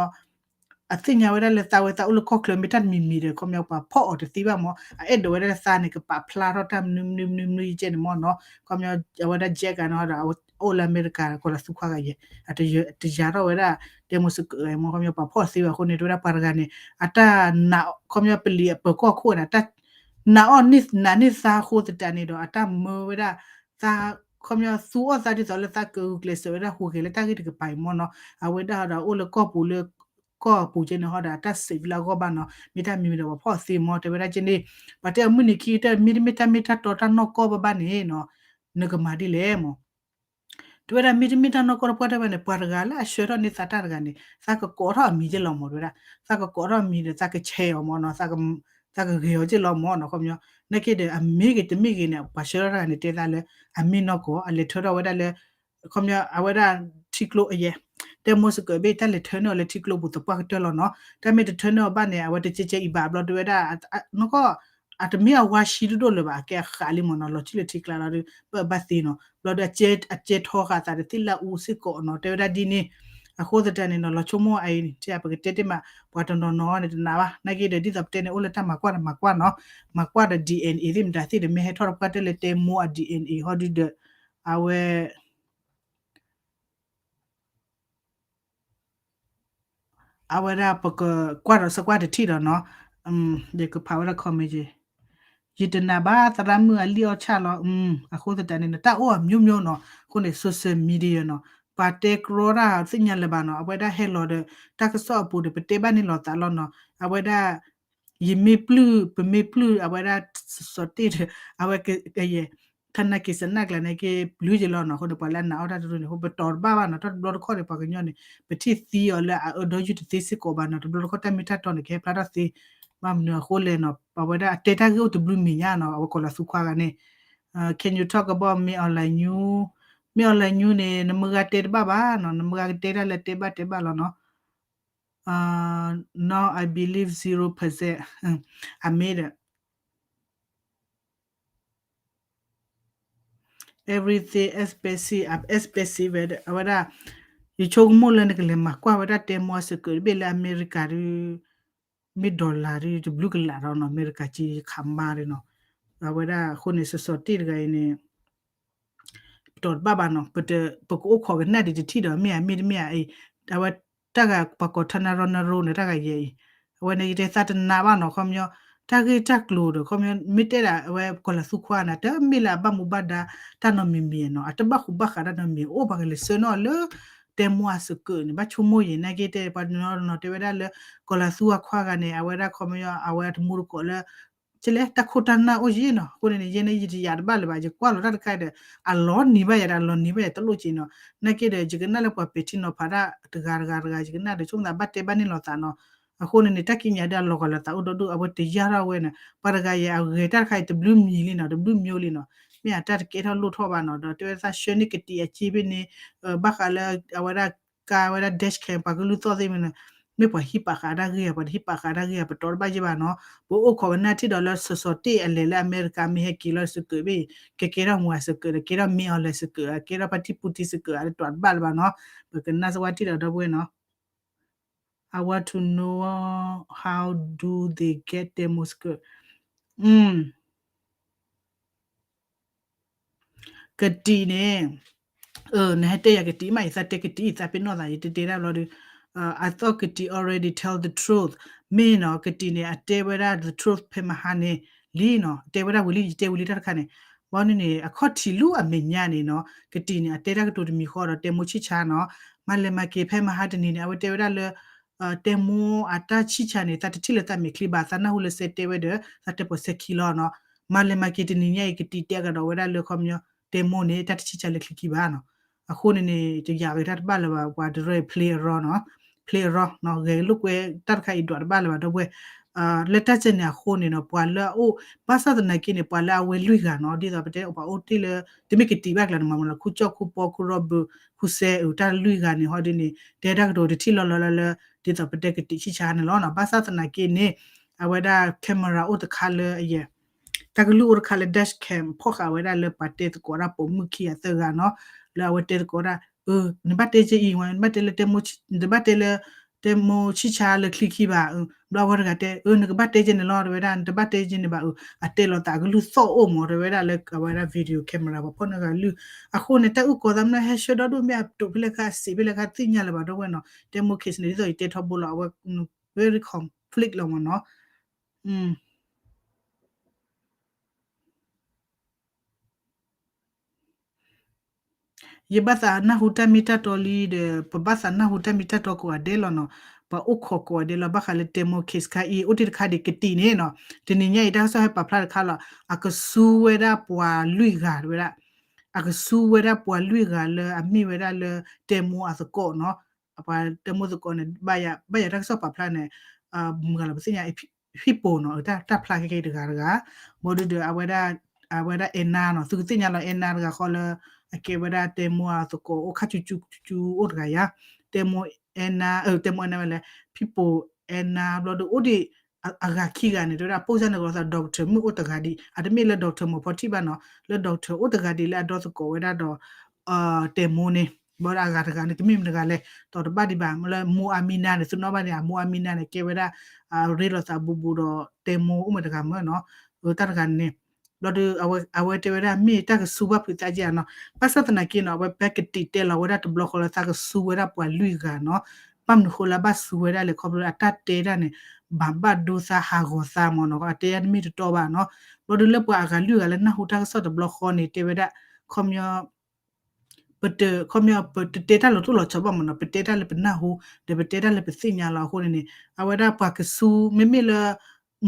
အသ့ၣ်ညါဝဲဒၣ်လၢသးဝဲသးအိၣ်လၢကီၢ်ချၢမ့ၢ်တၢ်တမံၤမံၤဒီး ခီပညီပှၤဖီၣ်အီၤတသ့ဘၣ်မ့ၢ် အအဲၣ်ဒိးဝဲဒၣ်လၢသးန့ၣ် ကပာ်ဖျါထီၣ်တၢ်မနုၤမနုၤမနုၤမနုၤယကဲန့ၣ်မ့ၢ်နီၤ, ခီပညီ အဝဲဒၣ် ကဲးဂၤန့ၣ်ဒီး အအိၣ်လၢအမဲရကၤ ကီၢ်လၤသူခွါဂၤယဲၢ် တယၤထီၣ်ဝဲဒၣ် တဲမိၢ်စကၢးဂၤမ့ၢ် ခီပညီပှၤဖီၣ်သ့ဘၣ်အဃိန့ၣ် တဲဝဲဒၣ်ပှၤတဂၤန့ၣ် အတၢ်နာ် ခီပညီပလံၤအပၢၤကီၢ်ခိၣ်န့ၣ် တၢ်နာ်အီၣ်န့ၢ်နာ်န့ၢ်သးအဃိသတးန့ၣ်ဒီး အတၢ်မၢဝဲဒၣ် သး ခီပညီသူအီၣ်သးဒ်သိးလၢသးကဂုာ်ကျဲးစၢးဝဲဒၣ်ဟူးဂဲၤလၢတၢ်ဂ့ၢ်တကပၤအံၤမ့ၢ်နီၤ, အဝဲဒၣ်ဒီးအိၣ်လၢကီၢ်ပူၤလၢ ကီၢ်ပူၤကဲန့ၣ်ဟီဒီး အတၢ်စံးလၢအဂီၢ်ဘၣ်နီၤ, မ့ၢ်တၢ်မံၤမံၤဒီးပှၤဖီၣ်သ့မ့ၢ် တဲဝဲဒၣ်ကဲန့ၣ်, ပှၤတဲအမုၢ်နံၤခံကတၢၢ် မ့တမ့ၢ်တၢ်မ့ၢ်တၢ်တီတၢ်နီၢ်ကီၢ်ဘၣ်ဘၣ်န့ၣ်နီၤ, နကမၤဒ်လဲၣ်မ့ၢ် တဲဝဲဒၣ်မ့တမ့ၢ်တၢ်နီၢ်ကီၢ်တပှၢ်တဲဝဲန့ၣ် ပှၤတဂၤလၢအဆှၢထီၣ်န့ၢ်သးတၢ်တဂၤန့ၣ် သးကကိးထီၣ်အမံၤကဲလီၤမ့ၢ် တဲဝဲဒၣ်, သးကကိးထီၣ်အမံၤဒီး သးကဆဲးအီၤမ့ၢ်နီၤ, သးကဂဲၤအီၤကဲလီၤမ့ၢ်နီၤ, ခီပညီ နာ်က့ဒီး အမ့ၢ်ဂ့ၤတမ့ၢ်ဂ့ၤန့ၣ် ပှၤဆှၢထီၣ်တၢ်တဂၤန့ၣ် တဲသးလၢ အမ့ၢ်နီၢ်ကီၢ် အလဲၤထၢထီၣ်ဝဲဒၣ်လၢ ခီပညီ အဝဲဒၣ်ထံကျိအယဲၢ်, တဲမိၢ်စကၢးဘ့ၣ် တၢ်လဲၤထၢန့ၢ်အီၤလၢထံကျိပူၤသပှၢ်ကတၢၢ်လီၤနီၤ, တၢ်မ့ၢ်တထၢန့ၢ်အီၤဘၣ်န့ၣ် အဝဲတကဲကဲအံၤဘၣ်ဘျီ တဲဝဲဒၣ် နီၢ်ကီၢ် အတမ့ၢ်အဝါဆံးဒိၣ်ဒိၣ်လၢၤဘၣ် အကဲအဃးလံမ့ၢ်နီၤ, လီၤထံၣ်လၢထံကျါလီၤဒီး ပဘၣ်သ့နီၤ, ဘျီဒီး အကဲထီဃာ်သးဒီးသ့ၣ်လၢအူစ့ၢ်ကီးနီၤ, တဲဝဲဒၣ်ဒ်န့ၣ်, အဃိသတးန့ၣ်နီၤ လီၤဆိကမိၣ်အအံၤန့ၣ် ပကတဲတ့ၢ်မး ပှၤတနီၤနီၤန့ၣ်တနာ်ဘၣ်, နာ်က့ဒီး ဒ်သိးပတဲန့ၣ် အိၣ်လၢတၢ်မၤကွၢ်ဒီးမၤကွၢ်နီၤ, မၤကွၢ်ဒီး DNA သ့ၣ်မတၤသ့ၣ်ဒီး မ့ၢ်ဟဲထီၣ်တပှၢ်တၢၢ်လၢတဲမိၢ်အ DNA ဟီဒုဒီး အဝဲ အဝဲဒၣ်ပကကွၢ်ဒီးစကွၢ်တထံၣ်ဒီးနီၤ, ယကဖးဝဲဒၣ် comment ယဲ, ယတနာ်ဘၣ် သရၣ်မုၣ်အလံၣ်အီၣ်ဆၣ်လီၤ, အဃိသတးန့ၣ် တၢ်အိၣ်အမျိုးမျိုးနီၤ, အဃိန့ၣ် social media နီၤ, ပှၤတဲကြီတၢ်သ့ၣ်ညါလၢၤဘၣ်နီၤ, အဝဲဒၣ်ဟဲလီၤဒီး တၢ်ကစီၣ်အပူၤဒီး ပတဲဘၣ်န့ၢ်လိာ်သးလီၤနီၤ, အဝဲဒၣ် ယမ့ၢ်ပျုၢ် ပမ့ၢ်ပျုၢ် အဝဲဒၣ်စီၤတ့ၢ်ဒီး အဝဲကယဲၢ် ထနာ်က့ၤစနၣ်ကျါန့ၣ်က့ၤပျုၢ်ယလီၤနီၤ, အဃိန့ၣ် ပှၤလၢအနာ်အီၣ်တၢ်တရူးန့ၣ် အဃိပတီၤတဘၣ်ဘၣ်နီၤ, တၢ်တဘျီတခီၣ်န့ၣ် ပှၤကညီန့ၣ် ပထံၣ်သံအီၤလၢအအၢဒီယုၢ်တသ့စ့ၢ်ကီးဘၣ်နီၤ, တဘျီတခီၣ်တၢ်မ့ၢ်တၢ်တီန့ၣ် ကဟဲဖျါထီၣ်သ့, ဘၣ်မနုၤအဃိလဲၣ်နီၤ, အဝဲဒၣ်အတဲတၢ်ဂ့ၢ်အိၣ်တဘျုးမံၤညါနီၤ, အဝဲကီၢ်လၤသူခွါဂၤန့ၣ် Can you talk about me online you, me online you န့ၣ် နမုၢ်ဂၤတဲတဘၣ်ဘၣ်နီၤ, နမုၢ်ဂၤကတဲတၢ်လၢတဲဘၣ်တဲဘၣ်လီၤနီၤ. Uh, now I believe zero percent. အမ့ၢ်ဒီး everything expensive, expensive ဝဲဒၣ် အဝဲဒၣ် ယဆိကမိၣ်လၢနကလဲၤမၤကွၢ်ဝဲဒၣ်တဲမိၢ်အစကၢးတဘ့ၣ်လၢအမဲရကၤဒီး မ့ၢ် dollar ဒီး တဘျုးကလးဒီးနီၤ, အမဲရကၤက့ခးမါဒီးနီၤ, အဝဲဒၣ်အဃိန့ၣ် စီၤစီၤတ့ၢ်တဂၤအံၤန့ၣ် ပတီၤတဘၣ်ဘၣ်နီၤ, ပကအိၣ်ခိးကနၣ်ဒံးတထံၣ်ဒီး မ့ၢ်ဧါမ့ၢ်တမ့ၢ်ဧါအံၤ, အဝဲတၢ်ဂၤပှၤကိးထါနၢရီနရိန့ၣ် တၢ်ဂၤယဲအံၤ, အဝဲန့ၣ်ယတဲသးတနာ်ဘၣ်နီၤ, ခီပညီ တၢ်ဂ့ၢ်တၢ်ကျိၤဒီး ခီပညီ မ့ၢ်တဲဒၣ်အဝဲကီၢ်လၤသူခွါန့ၣ် တမ့ၢ်လၢအဘၣ်မူဘၣ်ဒါတၢ်နီတမံၤမံၤနီၤ, အတဘၣ်ဃူဘၣ်ဃးတၢ်နီတမံၤ, အိၣ်ပှၤကလဲၤဆှၢန့ၢ်အီၤလၢ တဲမိၢ်အစကၢးန့ၣ် ဘၣ်ဆိကမိၣ်ယဲၤ နာ်က့တဲ ပှၤတနီၤနီၤတဲဝဲဒၣ်လၢ ကီၢ်လၤသူအခွါဂၤန့ၣ် အဝဲဒၣ်ခီပညီ အဝဲအတမူတကိးလၢ ကလဲၣ် တၢ်ခိၣ်တၢ်နၢ်အိၣ်ယံၤနီၤ, အဃိန့ၣ်န့ၣ် ယဲန့ၣ်ယတယာ်တဘၣ်လၢၤဘၣ်, ယကွၢ်လီၤတၢ်တခါဒီး အလီၤနံၤဘၣ်ယၤဒီး အလီၤနံၤဘၣ်ယၤတလိၣ်က့ၤနီၤ, နာ်က့ဒီး ယကနၣ်လၢပှၤပဲာ်ထံနီၤဖးတၢ်တဂၤတဂၤတဂၤ ယကနၣ်ဒီး ဆိကမိၣ်သးဘၣ်တဲဘၣ်န့ၢ်လိာ်သးနီၤ, အဃိန့ၣ်န့ၣ် တၢ်ကံးညာ်ဒီးအလီၤဂာ်လိာ်သးအိၣ်ဒီဒူၣ် အဝဲတယာ်ထီၣ်ဝဲန့ၣ် ပှၤတဂၤယဲအဂဲၤတၢ်တခါအံၤ တဘျုးမံၤလံနီၤ, တဘျုးမံၤလံနီၤ, မ့ၢ်အတၢ်တကဲထီၣ်လိၣ်ထီၣ်ဘၣ်နီၤ, ဒီးတဲဝဲသးဆှၢန့ၢ်ကတံာ်အစ့ဖဲန့ၣ် ဘၣ်ဃးလၢ အဝဲဒၣ် ကါဝဲဒၣ် dash cam ပှၤကလုၢ်သီၣ်သ့ၣ်မ့ၢ်န့ၣ်, မ့ၢ်ပှၤဟံးပာ်ဃာ်တၢ်ဂ့ၢ်ဧါ, ပှၤတဟံးပာ်ဃာ်တၢ်ဂ့ၢ်ဧါ, ပတီၤတဘၣ်ယဲဘၣ်နီၤ, ပအိၣ်ခိးကနၣ်ထံၣ်ဒီးလၢစီၤစီၤတ့ၢ်အလဲၤလၢအမဲရကၤ မ့ၢ်ဟဲက့ၤလီၤစကၢးဘ့ၣ် ကကဲထီၣ်မူအစကၢးဒီး ကဲထီၣ်မ့ၢ်အီၤလဲၤစကၢး ကဲထီၣ်ဖါတံၢ်ပူၤတံၢ်စကၢး အတတီၤတဘၣ်လၢၤဘၣ်နီၤ, ပကနၣ်စဝါထံၣ်ဒီးဒီပုၢ်ဝဲၢ်နီၤ, I want to know how do they get their mosquito. ကတံာ်န့ၣ် နဟဲတဲယၤကတံာ်မး ယသးတဲကတံာ် ယသးပ့ၤနီၣ်သး ယတဲတဲဒၣ်ဘျီဒီး I thought ကတံာ် already tell the truth မ့ၢ်နီၤ ကတံာ်န့ၣ် အတဲဝဲဒၣ် the truth ဖဲမဟါန့ၣ်လံနီၤ တဲဝဲဒၣ်ဝံၤလံ ယတဲဝံၤလံတၢ်တခါန့ၣ် ဘီန့ၣ်န့ၣ် အခီၣ်ထံးလူအမဲာ်ညါန့ၣ်နီၤ ကတံာ်န့ၣ် အတဲတၢ်ကတိၤတမံၤဃီဒီး တဲမိၢ်ဆံၣ်ဆါနီၤ မၤလဲၤမၤက့ၤဖဲမဟါတနံၤန့ၣ် အဝဲတဲဝဲဒၣ်လၢ တဲမိၢ်အတၢ်ဆံၣ်ဆါန့ၣ် သးတထံၣ်လၢသးမဲာ်ချံဘၣ် သးနၢ်ဟူလၢစဲတဲဝဲဒီး သးတဲပိာ်စဲခံလီၤနီၤ မၤလဲၤမၤက့ၤတနံၤညါအံၤ ကတံာ်တဲကဒီးဝဲဒၣ်လၢခီပညီ တဲမိၢ်န့ၣ်တၢ်တဆံၣ်ဆါလၢချံခံဘၣ်နီၤ အဃိန့ၣ်န့ၣ် တယာ်ဂ့ၤတၢ်တဘၣ်လၢၤဘၣ် ပှၤတရၢ play အရီနီၤ play အရီနီၤ ဂဲၤလိာ်ကွဲတၢ်တခါအံၤဒွးတဘၣ်လၢၤဘၣ် ဒီပုၢ်ဝဲၢ် လၢတၢ်စဲန့ၣ်အဃိန့ၣ်နီၤ ပှၤလၢအအိၣ် ဘၣ်ဆၣ်သနာ်က့န့ၣ် ပှၤလၢအဝဲလွံၢ်ဂၤနီၤ ဒ်သိးပတဲပှၤအိၣ်တ့ၢ်လၢ တမ့ၢ်ကတံာ်ဘၣ်ကျါန့ၣ်မး မ့ၢ်လၢခူကၠီၣ် ခူပီ ခူရီဘုး ခူစဲအတၢ်လွံၢ်ဂၤန့ၣ် ဟီဒ်န့ၣ် တဲတၢ်ကတိၤတထံၣ်လီၤလီၤလၢ ဒ်သိးပတဲကတံာ်ဆံၣ်ဆါန့ၣ်လီၤနီၤ ဘၣ်ဆၣ်သနာ်က့န့ၣ် အဝဲဒၣ် camera အိၣ်တခါလၢအယဲၢ် တၢ်ကလုၢ်အိၣ်တခါလၢ dash cam ဖီၣ်ဃာ်ဝဲဒၣ်လၢပှၤတဲသကိးတၢ်ပိာ်မုၣ်ခံဂၤသၢဂၤနီၤ လၢအဝဲတဲသကိးဒၣ် နဘၣ်တဲက့အံၤ နဘၣ်တဲလၢ နတဘၣ်တဲလၢ တဲမိၢ်ဆံၣ်ဆါလၢချံခံဘၣ် ဘျီဝဲတဂၤတဲ နကဘၣ်တဲက့န့ၣ်လီၤ တဲဝဲဒၣ် နတဘၣ်တဲက့န့ၣ်ဘၣ် အတဲလီၤသးကလုၢ်သီၣ်အိၣ်မး တဲဝဲဒၣ်လၢအဝဲဒၣ် video camera ပှၤဖီၣ်န့ၢ်ဂၤလုၢ် အဃိန့ၣ် တၢ်အုၣ်ကီၤသးမ့ၢ်ဟဲဆှၢဒီဒူၣ်မ့ၢ်အတိာ်ဖဲလဲၣ်ခါ အစံးဖဲလဲၣ်ခါ သ့ၣ်ညါလၢၤဘၣ် ဒီပုၢ်ဝဲၢ်နီၤ တဲမိၢ် case န့ၣ် ဒ်သိးယတဲထီဘိလီၤ အဝဲ very conflict လီၤမးနီၤ ယဘၣ်သးနၢ်ဟူတၢ်မ့ၢ်တၢ်တီလံဒီး ပဘၣ်သးနၢ်ဟူတၢ်မ့ၢ်တၢ်တီကိးဂၤဒဲးလီၤနီၤ ပှၤအိၣ်ခိးကိးဂၤဒဲးလီၤ ဘၣ်ဃးလၢတဲမိၢ် case ခါအံၤ အိၣ်တ့ၢ်တခါဒံးကတံာ်န့ၣ်နီၤ တနံၤညါအံၤ တၢ်ကစီၣ်ဟဲပာ်ဖျါတခါလီၤ အကစူဝဲဒၣ်ပှၤလွံၢ်ဂၤတဲဝဲဒၣ် အကစူဝဲဒၣ်ပှၤလွံၢ်ဂၤလၢအမ့ၢ်ဝဲဒၣ်လၢတဲမိၢ်အသကိးနီၤ အပှၤတဲမိၢ်သကိးန့ၣ် ဘၣ်ယၤတၢ်ကစီၣ်ပာ်ဖျါန့ၣ် မုၢ်ဂၤလီၤပသ့ၣ်ညါ ဟံၣ်ပိာ်နီၤ တၢ်ဖျါခဲကဲတဂၤတဂၤ ဘီဒုဒီး အဝဲဒၣ် အဝဲဒၣ်အဲၣ်နါနီၤ သုကသ့ၣ်ညါလီၤ အဲၣ်နါတဂၤဃီလၢ အကဲဝဲဒၣ်တဲမိၢ်အသကိးအိၣ်ခါကၠူကၠူကၠူအိၣ်တဂၤယါ တဲမိၢ်အဲၣ်နါ တဲမိၢ်အဲၣ်နါဝဲလဲၣ် ဟံၣ်ပိာ်အဲၣ်နါ ဘျီဒီးအိၣ်ဒံး အဂၤခံဂၤန့ၣ် တဲဝဲဒၣ် ပိၢ်စၢ်န့ၣ်ကလီသး doctor မုၣ်အိၣ်တဂၤဒံး အတမ့ၢ်လၢ doctor မီၤဖီထံၣ်ဘၣ်နီၤ လၢ doctor အိၣ်တဂၤဒံးလၢအဒီသကိးဝဲဒၣ်ဒီး တဲမိၢ်န့ၣ် ဘီဒၣ်အဂၤတဂၤန့ၣ် ကမ့ၢ်မတဂၤလဲၣ် တီၤတဘၣ်ဒံးဘၣ် လၢမိၢ်အမံၤနါန့ၣ် သုနီၣ်ဘၣ်န့ၣ် အမိၢ်အမံၤနါန့ၣ် ကဲဝဲဒၣ် ရ့လိာ်သးဘူးဘူးဒီး တဲမိၢ်အိၣ်မတဂၤမၢ်နီၤ တၢ်တဂၤန့ၣ် ဘျီဒီး အဝဲတဲဝဲဒၣ် မ့ၢ်တၢ်ကစူဘၣ်ဖုးသးက့ဧါနီၤ ဘၣ်ဆၣ်သနာ်က့နီၤ အဝဲပဲကတံာ်တဲလီၤဝဲဒၣ်တဘျီဃီလၢသးကစူဝဲဒၣ်ပှၤလွံၢ်ဂၤနီၤ ဘၣ်မနုၤဃိလၢဘၣ်စူဝဲဒၣ်လဲၣ် ခီဖျိအတၢ်တဲဒၣ်န့ၣ် ဘၣ်ဘၣ်ဒိသးဟးဂီၤသးမၢ်နီၤ အတဲယါတမ့ၢ်တတီဘၣ်နီၤ ဘျီဒီးလၢပှၤအဂၤလွံၢ်ဂၤလၢနၢ်ဟူတၢ်ကစီၣ်တဘျီဃီန့ၣ် တဲဝဲဒၣ် ခီပညီ ပတ ခီပညီ ပတတဲတၢ်လီၤတိၢ်လီၤဆီဘၣ်မၢ်နီၤ ပတဲတၢ်လၢပနၢ်ဟူ ဒီးပတဲတၢ်လၢပသ့ၣ်ညါလီၤအဃိန့ၣ်န့ၣ် အဝဲဒၣ်ပှၤကစူ မ့မ့ၢ်လၢ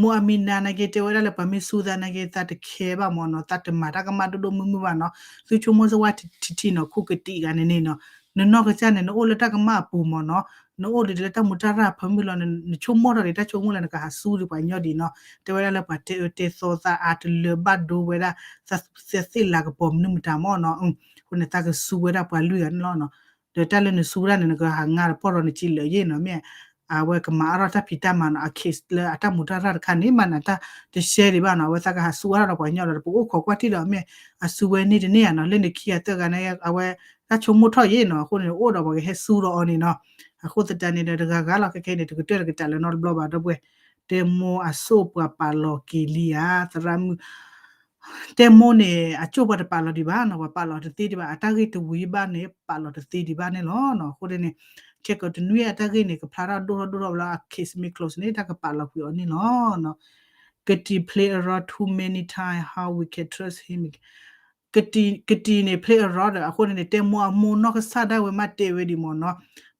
မိၢ်အမံၤနါနာ်က့ တဲဝဲဒၣ်လၢပှၤမ့ၢ်စူသးနာ်က့ သးတခဲဘၣ်မၢ်နီၤ သးတမၤတၢ်ကမၣ်ဒိၣ်ဒိၣ်မုၢ်မုၢ်ဘၣ်နီၤ သုဆိကမိၣ်စ့ၢ်ဝဲထံထံနီၤ ခိၣ်ကတံာ်ဂၤန့ၣ်န့ၣ်နီၤ နနီၢ်ကစၢ်န့ၣ် နအိၣ်လၢတၢ်ကမၣ်အပူၤမၢ်နီၤ နအိၣ်ဒံးလၢတၢ်မူတၢ်ရၢ်ဖၢမုၢ်လီၤ နဆိကမိၣ်ထီၣ်ဒံးတၢ်ဆိကမိၣ်လၢနကဟးစူဒံးပှၤညီဒံးနီၤ တဲဝဲဒၣ်လၢပှၤတဲအၢတဲသီသးအါတလၢဘၣ်ဒိဝဲဒၣ် သးသ့ၣ်လၤကပီၤမနုၤမတၤမၢ်နီၤ အဃိန့ၣ် သးကစူဝဲဒၣ်ပှၤလွံၢ်ဂၤန့ၣ်လီၤနီၤ ဒီးတၢ်လၢနစူဝဲဒၣ်န့ၣ် နကဟးငါတပီၢ်ရီၤနကံလၢာ်ယ့ၣ်နီၤ မ့ၢ် အဝဲကမၤအါထီၣ်တၢ်ဖံးတၢ်မၤနီၤ အ case လၢအတၢ်မူတၢ်ရၢ်တခါန့ၣ် မၤနၤတၢ်တရှဲဒံးဘၣ်နီၤ အဝဲသးကဟးစူအါထီၣ်ဒီးပှၤကညီဒီး ပအိၣ်ခိးကွၢ်ထံၣ်ဒီး မ့ၢ်အစူဝဲန့ၢ်တန့ၢ်ဧါနီၤ လၢနခံဂၤသၢဂၤန့ၣ် အဝဲတၢ်ဆိကမိၣ်ထီၣ်ယ့ၣ်နီၤ အဃိန့ၣ် အိၣ်ဒီးပှၤကဟဲစူဒီးအီၤန့ၣ်နီၤ အဃိသတးန့ၣ်ဒီး တဂၤဂၤလီၤ ခဲခဲအံၤန့ၣ် တကတၢၢ်တကတၢၢ်လၢၤနီတဘျီဘၣ် ဒီပုၢ်ဝဲၢ် တဲမိၢ်အစိၣ်ပှၤပာ်လီၤက့ၤလံဧါ သရၣ်မုၣ် တဲမိၢ်န့ၣ် အကၠိၣ်ပှၤတပာ်လီၤဒံးဘၣ်နီၤ ပှၤပာ်လီၤတသ့ဒံးဘၣ် အတၢ်ဂ့ၢ်တဝံၤဘၣ်န့ၣ် ပာ်လီၤတသ့ဒံးဘၣ်န့ၣ်လီၤနီၤ အဃိန့ၣ် ခဲကတနွံအတၢ်ဂ့ၢ်န့ၣ် ကဖျါထီၣ်ဒိၣ်ထီၣ်ဒိၣ်ထီၣ်လၢအ case မ့ၢ် close န့ၣ် တၢ်ကပာ်လီၤကွံာ်အီၤန့ၣ်လီၤနီၤ ကတံာ် play a role too many time how we can trust him ကတံာ် ကတံာ်န့ၣ် play a role ဒီး အဃိန့ၣ်န့ၣ် တဲမိၢ်အမိၢ်နီၢ်ကစၢ်ဒၣ်ဝဲမးတဲဝဲဒံးမၢ်နီၤ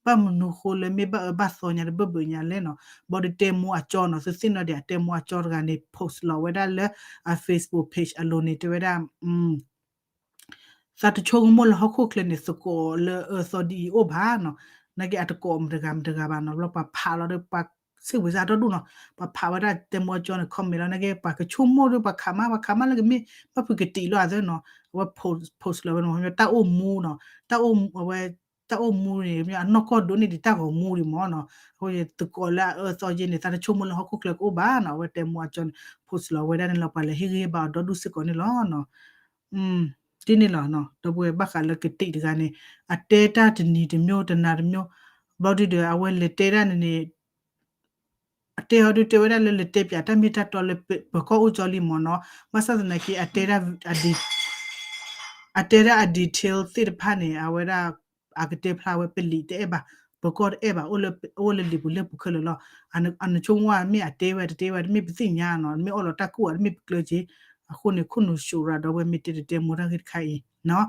ဘၣ်မနုၤဃိလၢမ့ၢ်ဘၣ်အၢဘၣ်သီညါတဘၢၣ်ဘၢၣ်ညါလဲၣ်နီၤ ဘီဒီးတဲမိၢ်အကၠီနီၤ သုသ့ၣ်နီၣ်ဒံးအတဲမိၢ်အကၠီတဂၤန့ၣ် post လီၤဝဲဒၣ်လၢ အ Facebook page အလိၤန့ၣ် တဲဝဲဒၣ် သးတဆိကမိၣ်လၢဟီၣ်ခိၣ်ချၢန့ၣ် သကိးလၢအၢသီဒ်အံၤအိၣ်ဘၣ်နီၤ, နာ်က့အတကိးမတဂၤမတဂၤဘၣ်နီၤ, ဘျီပှၤဖးလီၤဒီး ပှၤစ့ၢ်ဝံၤစ့ၢ်အတီၢ်ဒူၣ်နီၤ, ပှၤဖးဝဲဒၣ်တဲမိၢ်အကၠီန့ၣ် comment လီၤ, နာ်က့ပှၤကဆိကမိၣ်ဒီး ပှၤခးမး ပှၤခးမးလၢကမ့ၢ်ဘၣ်ဖုးကတံာ်လီၤအသးနီၤ, အဝဲ post လီၤဝဲနီၤ, တၢ်အိၣ်မူနီၤ, တၢ်အိၣ်ဝဲ တၢ်အိၣ်မူန့ၣ် အနီၢ်ကီၢ်ဒိၣ်န့ၢ်ဒံးတၢ်ဂီၤမူဒံးမၢ်နီၤ, အဃိသကိးလၢအအၢသီယဲန့ၣ် သးတဆိကမိၣ်လၢဟီၣ်ခိၣ်ချၢကအိၣ်ဘၣ်နီၤ, အဝဲတဲမိၢ်အကၠီန့ၣ် post လီၤဝဲဒၣ်န့ၣ်လီၤ, ပှၤလဲၤဟ့ၣ်ဂံၢ်ဟ့ၣ်ဘါအီၤဒီဒူၣ်စ့ၢ်ကီးန့ၣ်လီၤနီၤ. ဒ်န့ၣ်လီၤ, ဒီပုၢ်ဝဲၢ်ဘၣ်ဃးလၢကတံာ်တဂၤန့ၣ် အတဲတၢ်တနံၤတမျိုး တနၤတမျိုး, ဘျီဒုဒီးအဝဲလဲၤတဲဒၣ်န့ၣ်န့ၣ် အတဲဟီဒုတဲဝဲဒၣ်လၢလဲၤတဲပၠးတၢ်မ့ၢ်တၢ်တီလၢပကီၢ်အိၣ်ကၠီလံမၢ်နီၤ, ဘၣ်ဆၣ်သနာ်က့အတဲဒၣ်အဒံး အတဲဒၣ်အ detail သ့ၣ်တဖၣ်န့ၣ် အဝဲဒၣ် အကတဲဖျါဝဲ ပလံာ်တအဲၣ်ဘၣ်, ပၢၤကီၢ်တအဲၣ်ဘၣ်, အိၣ်လၢလံာ်ပူၤလၢပူၤခဲလၢာ်လီၤ. အနဆိကမိၣ်မ့ၢ်အတဲဝဲတတဲဝဲ တမ့ၢ်ပသ့ၣ်ညါနီၤ, မ့ၢ်အီၣ်လီၤတၢ်ကူၣ်အီၤ တမ့ၢ်ပကျၢၤက့ၤ. အဃိန့ၣ် ခိၣ်နူာ်ၡူးရၤဒီးဝဲမ့ၢ်တဲတတဲမိၢ်တၢ်ဂ့ၢ်တခါအံၤနီၤ.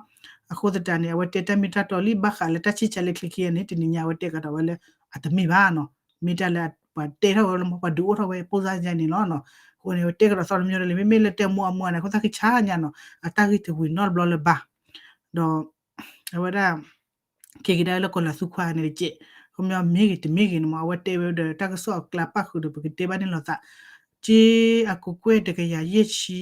အဃိသတးန့ၣ် အဝဲတဲတၢ်မ့ၢ်တၢ်တီလံ ဘၣ်ဃးလၢတၢ်ဆံၣ်ဆါလၢချ့ခံဂၤန့ၣ် တနံၤညါအဝဲတဲကဒီးဝဲလၢ အတမ့ၢ်ဘၣ်နီၤ, မ့ၢ်တၢ်လၢပှၤတဲထီၣ်ဝဲလၢပှၤဒုးအိၣ်ထီၣ်ဝဲ ပိၢ်စၢ်ယါန့ၣ်လီၤနီၤ. အဃိန့ၣ် ဝဲတဲကဒီးသီတမံၤဒီးလံ မ့မ့ၢ်လၢတဲမိၢ်အမုၢ်န့ၣ် အခိၣ်သၣ်ခံဆါညါနီၤ, အတၢ်ဂ့ၢ်တဝံၤနီတဘျီလၢၤဘၣ်. ဒီး အဝဲဒၣ် က့ၤကဒါလၢကီၤလၤသူခွါန့ၣ်တက့ၢ်, ခီပညီမ့ၢ်ဂ့ၤတမ့ၢ်ဂ့ၤန့ၣ်မး အဝဲတဲဝဲဒီးတၢ်ကစီၣ်အကျါပၣ်ဃုာ်ဒီး ပကတဲဘၣ်န့ၣ်လိာ်သး, က့အကကွဲၢ်တကယၤယဲၢ်ဆံ